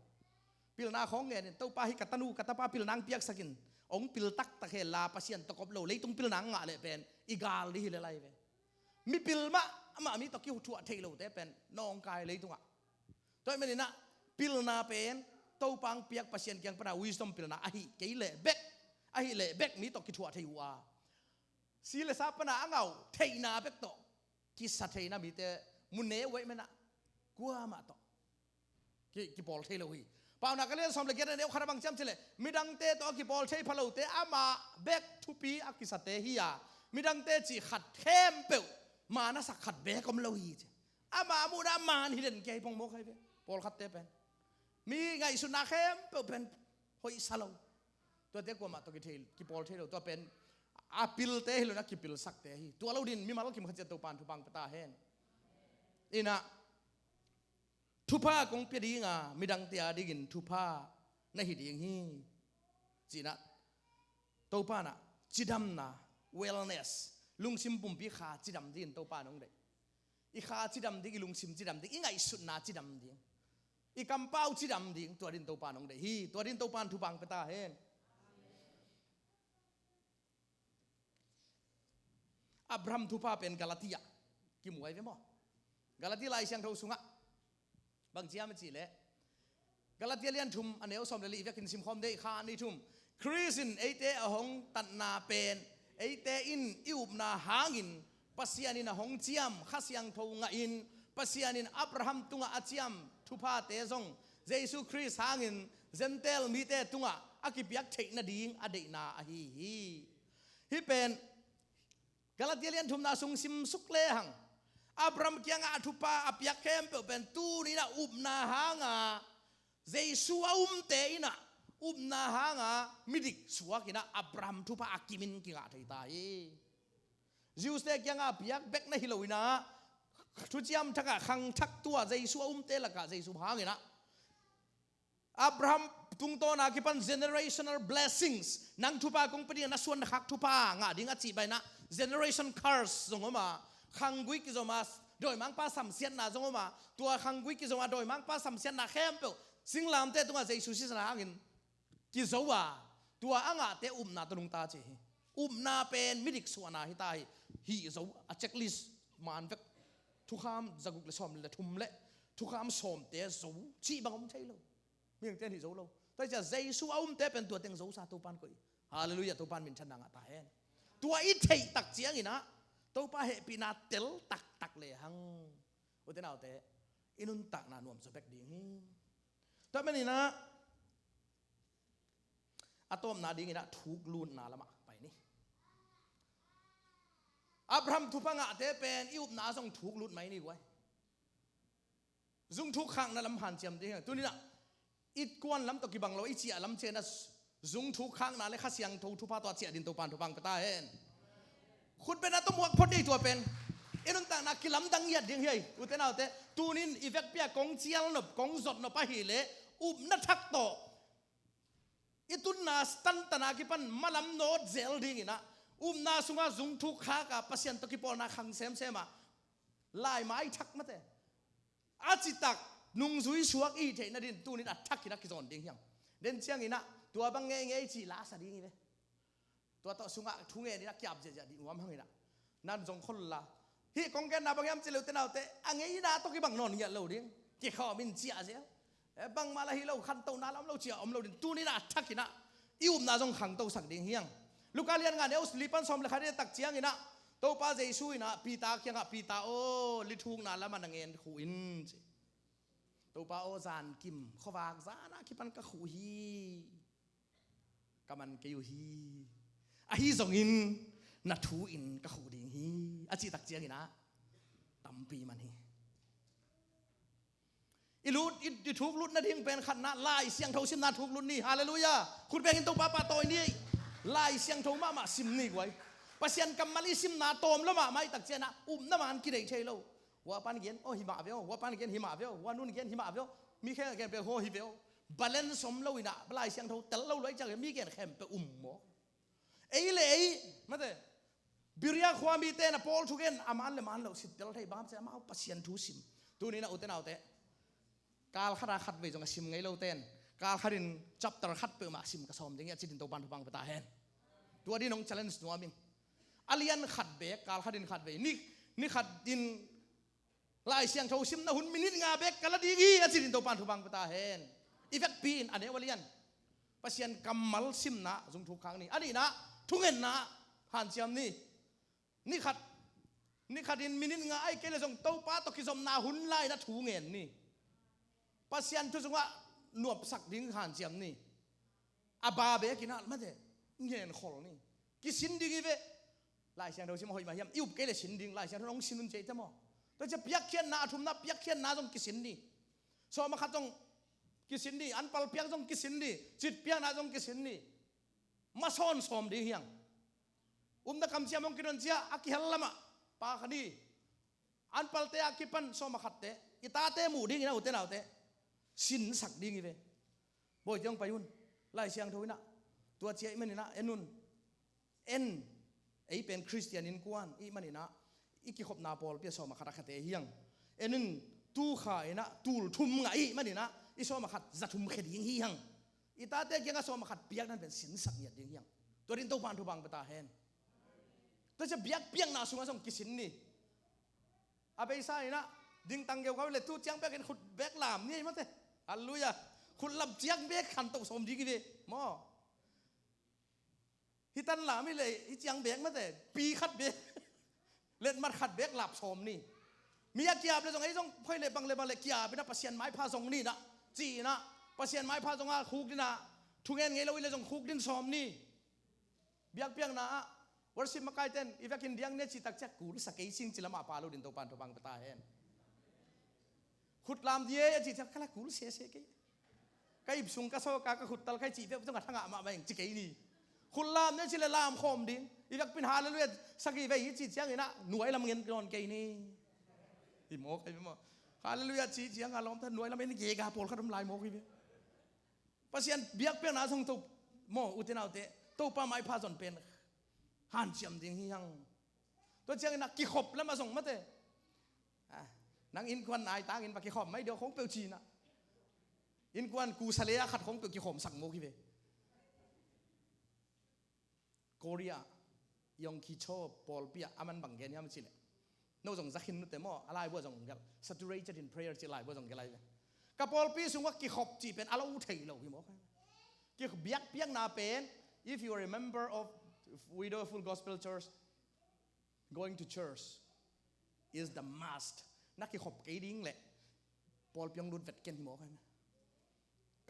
ປິລນາ ຂອງແງ ໂຕປາ ຮີກະຕະນູ ກະຕະປາ ປິລນາງປຽກສະກິນ ອົງປິລຕັກຕະເຄລາ ປາຊຽນຕະກົບໂລ ເລຕຸງປິລນາງງະ ແລະ ເປັນ ອີກາລ ຮີເລໄລເວ ມີປິລມະ ມະ ມີໂຕກິທົ່ວເທໂລ ເຕເປັນ ນອງກາຍ ເລຕຸງອະ ຕົວແມ່ນນີ້ນະ ປິລນາເປັນ ໂຕປາງປຽກ ປາຊຽນກຽງປະນາ wisdom ປິລນາ ອະຫິເກເລເບັກ ອະຫິເລເບັກ ມີໂຕກິທົ່ວເທໂອອາ ຊີເລສາປະນາອະເງົາ ເທນາເບັກໂຕ ກິສະເທນາ ມີເຕ ມຸເນໄວເມນະ ກວມາໂຕ ກິ ກິໂປລເທໂລ ຮີ ປາວນາກະລຽນຊອມລະກຽດແນວຄາຣະບັງຈຳຊິເລ ມີດັງເຕໂຕ ກິໂປລເທພະໂລເຕ ອາມາເບັກ ທຸປີ ອາກິສະເຕ ຮີອາ ມີດັງເຕ ຈີຂັດເຄມເປີວ ມານະສັກຂັດເບກອມໂລ ຮີ ອາມາມຸນາມານ ຮີເດນເກຍປອງໂມໄຄເວ ໂປລຂັດເຕເປັນ ມີໄງສຸນາເຄມເປີວເປັນ ໂຮຍສະໂລ ຕົວເຕກວມາໂຕກິເທ ກິໂປລເທໂລ ຕົວເປັນ ອາປິລເຕ ຮີໂລນະ ກິປິລສັກເຕ ຮີ ຕົວເລົາດິນ ມີມາລະກິມຂະເຈໂຕປານທຸບາງປະຕາເຮນ ອີນະ ທຸພາກົງເປຍດີງາ ມີດັງເຕອາດີກິນ ທຸພາ ນະຫິດີງຮີ ຈີນະ ໂຕປານະ ຈິດຳນາ wellness ລຸງຊິມປຸມປີຂາຈິດຳດີນ ໂຕປານອງໄດ ອີຂາຈິດຳດີ ອີລຸງຊິມຈິດຳດີ ອີໄງສຸນນາຈິດຳດີ ອີກຳປາວຈິດຳດີ ຕົວດິນໂຕປານອງໄດ ຮີຕົວດິນໂຕປານທຸບາງປະຕາເຮນ ອາບຣາຮັມທຸພາເປັນກາລາເຕຍ ກິມໄວເວມໍ ກາລາເຕຍລາຍຊຽງໂທສຸງະ ບັງເຈຍມະຈີເລ ກາລາເຕຍລຽນທຸມ ອາແນວຊອມລະລີ ວຽກກິນຊິມຄອມເດ ຄານີທຸມ ຄຣິສຕິນ ເອເຕອະຫົງຕັນນາເປນ ເອເຕອິນ ອິອຸບນາຫາງອິນ ປະເຊຍນິນອະຫົງຈຽມ ຄາຊຽງໂທງະອິນ ປະເຊຍນິນອາບຣາຮັມຕຸງະອາຈຽມ ທຸພາເຕຊົງ ເຢຊູຄຣິສຫາງອິນ ເຈນເຕລມີເຕຕຸງະ ອາກິປຽກເທນະດີງ ອະເດນາອະຮີຮີ ຮີເປນ ກາລາເຕຍລຽນທຸມນາ ຊຸງຊິມສຸກເລຫັງ ອາບຣາຮັມກຽງອາທຸພາ ອາປຽກເຄມເປີວເປັນຕູນີນະ ອຸບນາຫາງາ ເຢຊູອາອຸມເຕອີນະ ອຸບນາຫາງາ ມິດິກສວກອີນະ ອາບຣາຮັມທຸພາ ອາກິມິນກິງາໄທຕາຍ ຢິວສເຕກຽງອາປຽກ ເບັກນະຮິໂລອີນະ ທຸຈຽມທັກກະຄັງທັກຕົວ ເຢຊູອາອຸມເຕລະກະ ເຢຊູຫາງອີນະ ອາບຣາຮັມຕຸງໂຕນາກິປັນ generational blessings ນັງທຸພາກົງປະດິງນະ ຊວນຄັກທຸພາ ງາດິງອາຈິບາຍນະ generation curse ຊົງໂອມາ ຄັງກຸຍກິໂຈມາ ດອຍມາງປາສຳຊຽນນາ ຊົງໂອມາ ຕົວຄັງກຸຍກິໂຈມາ ດອຍມາງປາສຳຊຽນນາ ແຄມເປີວ ຊິງລາມເຕຕຸງອາ ເຢຊູຊິສະນາຫາງອິນ ກິໂຈວາ ຕົວອາງາເຕອຸບນາຕະລຸງຕາເຈ ອຸບນາເປນ ມິດິກສວນາ ຮີຕາຍ ຮີໂຈ ອາເຈັກລິສ ມານເວັກ ທຸຄາມ ຈະກຸກ ແລະ ຊອມ ແລະ ທຸມ ແລະ ທຸຄາມ ຊອມເຕໂຈ ຈີບາງອມໄທໂລ ມີຫຍັງເຕນຫິໂຈໂລ ແຕ່ຈະເຢຊູອາອຸມເຕເປັນຕົວເຕັງໂຈຊາໂຕປານກົຍ ຮາເລລູຢາ ໂຕປານມິນຊະນາງະຕາແຮນ ຕົວອີເທຍຕັກຈຽງອີນະ ໂຕປາເຮປິນາເຕັລຕັກຕັກເລຫັງ ໂອເຕນາວເຕ ອີນຸນຕາກນານວມໂຈແບັກດີງ ຕອນແມ່ນນີ້ນະ ອາໂຕມນາດີງອີນະ ທຸກລູນນາລະມະ ໄປນີ້ ອາບຣາຮັມທຸກພະງະເຕເປັນ ອີຢິບນາຊົງທຸກລຸດໄໝນີ້ໄວ ຊຸງທຸກຄ້າງນະລຳຫັນຈຽມຕິ ຕຸນີ້ນະ ອີກວນລຳຕົກກິບັງໂລ ອີເຈຍລຳເຈນະ ຊຸງທຸກຄ້າງນະ ແລະ ຄາຊຽງໂທທຸພາຕົວເຈຍດິນໂຕປານທຸບັງປະຕາເຫັນ ຄຸນເປັນນະຕົວໝວກພົດດີຕົວເປັນ ເອນຸນຕານະກິລຳດັງຫຍັດດິງເຮຍ ອຸເຕນາວເຕ ຕູນິນ ອີເວກເປຍ ກົງຈຽລນົບ ກົງຈົດນົບປະຮີເລ ອຸບນະທັກໂຕ ອີຕຸນນາສະຕັນຕະນາກິປັນ ມະລຳໂນດເຈລດິງອີນະ ອຸບນາສຸງາ ຊຸງທຸກຄ້າກະ ປະຊຽນຕົກກິປໍນາຄັງເຊມເຊມາ ລາຍໄມ້ທັກມາເຕ ອາຈິຕັກ ນຸງຊຸຍສວກອີເທນະດິນ ຕູນິນອາທັກກິນະກິຈອນດິງຮຽງ ເດັ່ນຈຽງອີນະ ຕົວບັງເງເງຈີລາສະດີງອີເວ ຕົວໂຕະສຸງອະທຸເງດີນະ ກຽບເຈຍະດີງວມຫັ້ງອີນະ ນັນຈົງຄົນລາ ຮີກອງແກນນາບັງຍາມເຈເລວເຕນາວເຕ ອະເງອີນາໂຕະກິບັງນອນເງຍເລວດິງ ເຈຂໍມິນເຈຍເຊ ເອ ບັງມາລາຮີເລວຄັນໂຕນາລຳເລວເຈຍອອມເລວດິນ ຕູນີ້ນາທັກກິນະ ອີອຸມນາຈົງຄັງໂຕສັກດິງຮຽງ ລູກາລຽນງານເອວສລີປັນຊອມລະຄາເດຕັກຈຽງອີນະ ໂຕປາເຢຊູອີນະ ປີຕາຄຽງອະ ປີຕາໂອ ລິທູກນາລະມານະເງນຄູອິນ ໂຕປາໂອຈານກິມ ຂໍວາກຈານະກິປັນກະຄູຮີ ກະມັນກະຢູຮີ ອາຮີຈົງອິນ ນະທູອິນກະຄູດິງຮີ ອາຈີຕັກຈຽງອີນະ ຕຳປີມັນຮີ ອີລຸດ ອີ ອີທຸກລຸດນະດິງເປັນຂັນນະ ລາຍຊຽງໂທຊິມນາທຸກລຸດນີ້ ຮາເລລູຢາ ຄຸນເປັນເຫັນໂຕປາປາໂຕຍນີ້ ລາຍຊຽງໂທມາມາຊິມນີ້ໄວ ປະຊຽນກຳມະລີຊິມນາໂຕມລະມາໄມ້ຕັກຈຽນະ ອຸມນະມານກິເດເທໂລ ຫົວປານເກນ ໂອ ຫິມະເວວ ຫົວປານເກນ ຫິມະເວວ ຫົວນຸນເກນ ຫິມະເວວ ມີແຄ່ແກນເປໂຮຫິເວວ ບາແລນສົມເລວອີນະ ລາຍຊຽງໂທເຕັນເລວລວຍຈັກ ມີແກນແຄມເປອຸມໝໍ ເອເລ ມາເຕ ບິເຣຍຄວາມີເຕນະ ໂປລທຸເກນ ອາມານເລມານເລວ ຊິເຕັນໄທບາມເຊມາ ປະຊຽນທູຊິມ ຕູນີ້ນະ ອຸເຕນາວເຕ ກາລຄະດາຂັດເວຈົງກະຊິມໄງເລວເຕນ ກາລຄະດິນຈັບຕະລະຂັດເປີມາຊິມກະຊອມ ຢ່າງເງຍຈິດດິນໂຕບານທຸບັງປະຕາແຮນ ຕົວດີນົງຈະເລນສະໜວມມິງ ອາລຽນຂັດເບກ ກາລຄະດິນຂັດເວ ນິ ນິຂັດດິນ ລາຍຊຽງໂທຊິມນະ ຮຸນມິນິດງາເບກກະລະດີງ ອາຈິດດິນໂຕປານທຸບັງປະຕາແຮນ ອີເວັກປີນ ອາເນວາລຽນ ປະຊຽນກຳມະລຊິມນະ ຊຸງທຸກຄັ້ງນີ້ ອານີນະ ທຸເງນນະ ຫານຈຽມນີ້ ນິຂັດ ນິຂັດດິນມິນິດງາໄອເກເລຊົງ ໂຕປາຕົກກິຊົມນາ ຮຸນລາຍນະ ທຸເງນນີ້ ປະຊຽນທຸສຸງວະ ນວບສັກດິງ ຫານຈຽມນີ້ ອາບາເບກິນາ ມາເຕ ເງນຂົນນີ້ ກິຊິນດີກິເວ ລາຍຊຽງໂທຊິມມາຫົຍມາຮຽມ ອີອຸບເກເລຊິນດິງ ລາຍຊຽງໂທນົງຊິນນຸນເຈຕະມໍ ໂຕຈະປຽກຄຽນນາ ອະທຸມນາ ປຽກຄຽນນາ ຈົງກິຊິນດີ ຊອມມະຂັດ ຈົງກິຊິນດີ ອັນປາລປຽກ ຈົງກິຊິນດີ ຈິດປຽກນາ ຈົງກິຊິນດີ ມາຊອນຊອມດີຮຽງ ອຸມນະກຳເຊຍ ມົງກິນນເຊຍ ອາກິເຮລລະມະ ປາຄະນີ ອັນປາລເຕອາກິປັນ ຊອມມະຂັດເຕ ອີຕາເຕໝູດີກິນາ ອຸເຕນາວເຕ ຊິນສັກດີກິເວ ໂບຍຈອງປະຍຸນ ລາຍຊຽງໂທວິນະ ຕົວເຈຍມະນີນະ ເອນຸນ ເອັນ ເອເປັນຄຣິສຕຽນອິນກວນ ອີມະນີນະ ອີກິຄົບນາປອລ ເປຍຊອມມະຂັດອາຄະເຕຮຽງ ເອນຸນ ຕູຂາຍນະ ຕູລທຸມງະ ອີມະນີນະ ອີຊອມມະຂັດ ຈະທຸມເຂດີງຮຽງ ອີຕາເຕກຽງອາຊອມມະຂັດ ປຽກນັ້ນເປັນຊິນສັກຫຍັດດີຮຽງ ຕົວດິນໂຕບານທຸບັງປະຕາແຮນ ໂຕຈະບຽກປຽງນາ ສຸງອາຊົງກິຊິນນີ ອາເບຊາຍນະ ດິງຕັງເກວກາເວເລ ຕູຈຽງແບກເຫັນຂຸດແບກລາມນີ້ມາເຕ ຮາເລລູຢາ ຂຸດລຳຈຽງແບກຂັນໂຕສອມດີກິເວ ໝໍ ຮີຕັນລາມີເລ ຮີຈຽງແບກມາເຕ ປີຂັດແບກ ເລັດມັດຂັດແບກລາບສອມນີ້ ມີອາກຽບເລ ຈົ່ງໄອຈົ່ງ ພອຍເລບັງເລບັງເລ ກຽບນະ ປະຊຽນໄມ້ພາຈົ່ງນີ້ນະ ຈີນະ ປະຊຽນໄມ້ພາຈົ່ງອາ ຄຸກນີ້ນະ ທຸເງນໄງລາວເລ ຈົ່ງຄຸກດິນສອມນີ້ ບຽກປຽງນາ ວອລຊິມມະກາຍເຕັນ ອີເວັກກິນດຽງເນຈິຕັກຈັກກູລສະເກຊິງຈິລະມາປາລູດິນໂຕປານໂຕບັງປະຕາແຮນ ຂຸດລາມເດຍ ອາຈິຈັກກະລະກູລເຊເຊເກ ກະອິບຊຸງກະໂຊກາກະຂຸດຕັນໄຄຈິເວບຈົງກະທັງອະມະແມງຈິເກນີ ຂຸດລາມເນຈິລະລາມໂຄມດິງ ອີເວັກປິນຫາເລລູຍາ ສະກີເວອິຈິຈຽງອີນະ ໜວຍລຳເງິນກອນເກນີ ອີໝໍກ ອີໝໍກ ຫາເລລູຍາຈິຈຽງອາລອມທັນໜວຍລຳເງິນເກກາໂປລຄະດົມລາຍໝໍກ ອີເວ ປະຊຽນບຽກປຽງນາຊົງໂຕ ໝໍ ອຸເຕນາວເຕ ໂຕປາໄມ້ພາຈົນເປັນ ຫານຈຽມດິງຮຽງ ຕົວຈຽງນະ ກິຄົບລະມາສົ່ງມາເຕ ອາ ນາງອິນຄວັນອາຍຕາງອິນປາກິຄອບໄມ້ດຽວຄົງເປີວຈີນະ ອິນຄວັນກູສະເລອະຂັດຄົງເປີວກິຄົມສັກໂມກິເວ ໂກເຣຍ ຢອງຄີໂຊ ປອລເປຍ ອາມັນບັງແກນຍາມຈິເລ ໂນຈົ່ງຈະຄິນນຸເຕມໍ ອາລາຍບົວຈົ່ງແກລ ສາຕູເຣເຕັດອິນເພຣເຢອ ຈິລາຍບົວຈົ່ງແກລາຍເວ ກະປອລປີຊຸງວະກິຂອບຈີເປັນອາລາອູເທໂລ ກິໝໍ ກິບຽກປຽງນາເປັນ if you are a member of Widow Full Gospel Church going to church is the must ນະກິຂອບເກດິງແຫຼະ ປອລປຽງລຸດແວັດເກັນ ກິໝໍ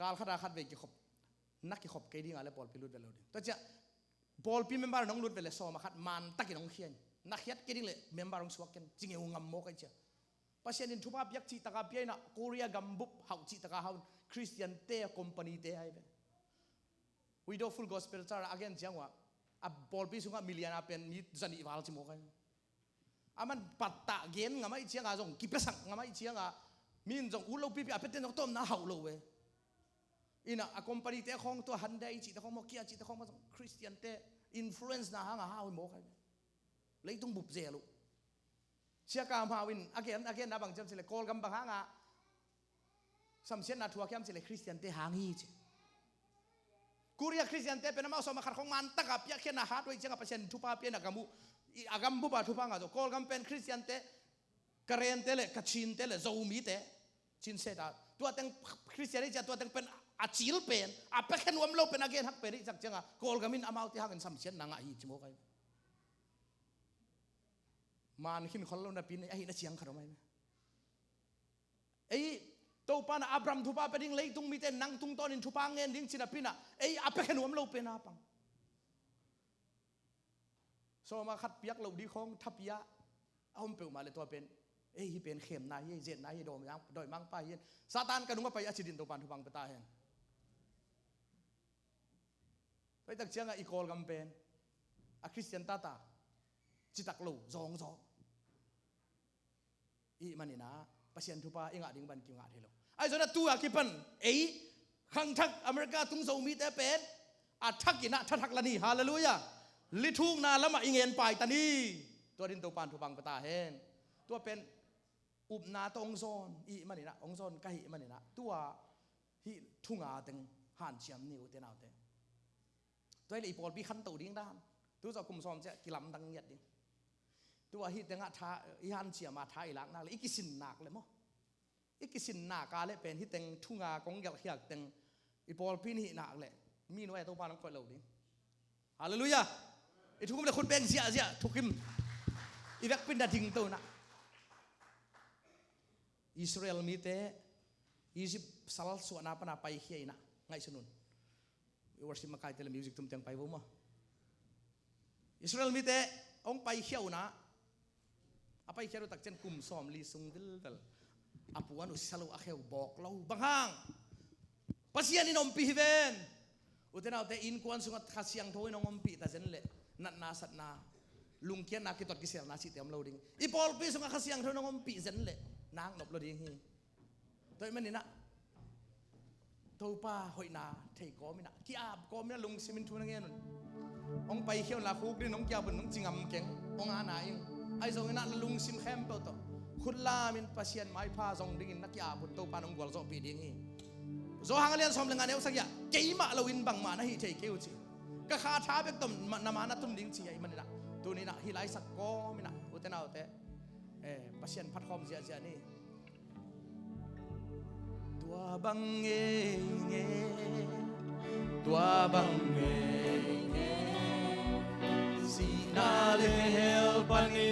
ກາລຄະດາຄັດເວກິຂອບ ນະກິຂອບເກດິງອາແລະປອລປີລຸດແວັດໂລເດ ຕະຈະ ປອລປີເມມເບີນ້ອງລຸດເວລາຊອມາຄັດມານຕະກິນ້ອງຄຽນ Na khiat ke ding le member hong suak ken, chi ngeu ngam mawk ai chia. Pasian in thupha piak chih taka pia ina, Korea gambup hau chih taka hau, Christian te, company te ai ve. Widow Full Gospel Church a gen chiang ua, a pawlpi sunga million a pen mi zani val chi mawk ai. Aman patta gen ngam ai chiang a zong, kipesak ngam ai chiang a, min zong u lo pipi a peten zong tom na hau lo ve. Ina a company te khong tua Hyundai chih te khong maw, Kia chih te khong maw zong Christian te influence na hang a hau mawk ai ve. Leitung bup zel u. Sia ka mau in again, again na bang chiam chile, Kawlgam bang hang a samsiatna thu a kiam chile Christian te hang hi chi. Korea Christian te pen amau sawm a khat khong man taka piak khian a hat wei chiang a Pasian thupha pian a gam u. I a gam bup a thupha nga zo. Kawlgam pen Christian te, Karen te le, Kachin te le, Zomi te. Chin se ta. Tua teng Christian hi chia, tua teng pen a chil pen, a pekhen uam lo pen a gen hak pen hi chak chiang a. Kawlgam in amau te hang in samsiatna nga hi chi mawk ai. Man khin khol lo na pin, ahi na chiang khat om ai. Ei, Topa na Abraham thupha pe ding, leitung mite nang tungtawn in thupha ngen ding chi na pina. Ei, a pekhen uam lo pen a pang. Sawm a khat piak lo di khong thapia. A om peuhmah le tua pen. Ei, hi pen khemna hi, zetna hi, dawm yang, dawimangpa hi. Satan ka nung a pai a chi din Topan thupha pe ta hen. Pai tak chiang a i Kawlgam pen. A Christian tata. Chi tak lo, zong zong. I manina, Pasian thupha i nga ding ban ki nga thei lo. Ai zona tua kipan, ei, khang thak America tung Zomi te pen, a thak ina, tha thak la ni, hallelujah. Li thuk na lama i ngen pai ta ni. Tua din Topan thupha pe ta hen. Tua pen, upna tong zon, i manina, ong zon ka hi manina. Tua hi thunga teng han chiam ni u te nau te. Tua le i pawlpi khan to ding dan. Tu zo kum sawm chia kilam dang ngiat ding. Tua hi teng a tha, i han chia ma tha i lak nak le, i kisin nak le maw. I kisin nak a le pen hi teng thunga kong gel khiak teng i pawlpi ni nak le. Mi nuai Topan ong koi lo ding. Hallelujah. I thukim le khut beng zia zia thukim. I vek pin da ding to na. Israel mite Egypt sal suana pana pai khia ina. Ngai sunun. Worship makai te le music tum teng pai vo maw. Israel mite ong pai khia u na. A pai khia u tak chen kum sawm li sung dil dal. A puan u sal u a kheu bawk lo. Bang hang. Pasian in ompi hi ven. U te nau te innkuan sunga Kha Siangtho in ong ompi ta zen le. Natna satna. Lungkiatna kitot kiselna chih te om lo ding. I pawlpi sunga Kha Siangtho in ong ompi zen le. Nang nop lo ding hi. Tua i manina. Topa hoina thei kawm ina. Ki ap kawm ina lungsim in thu na ngen un. Ong pai khia u la khuk din ong kia bun ong chingam keng. Ong ana ing. Ai zong ina la lungsim khempeuh to. Khut lam in Pasian maipha zong ding in na ki ap bun Topan ong gual zo pi ding hi. Zo hang a lian sawm le nga neu sak ya. Keima lo in bangma na hi thei keu chi. Ka kha tha bek tom na ma na tum ding chi ai manina. Tunina hi lai sak kawm ina. U te nau te. Eh, Pasian phat khawm zia zia ni. Tua bang nge nge, tua bang nge nge. Sihna le hel panin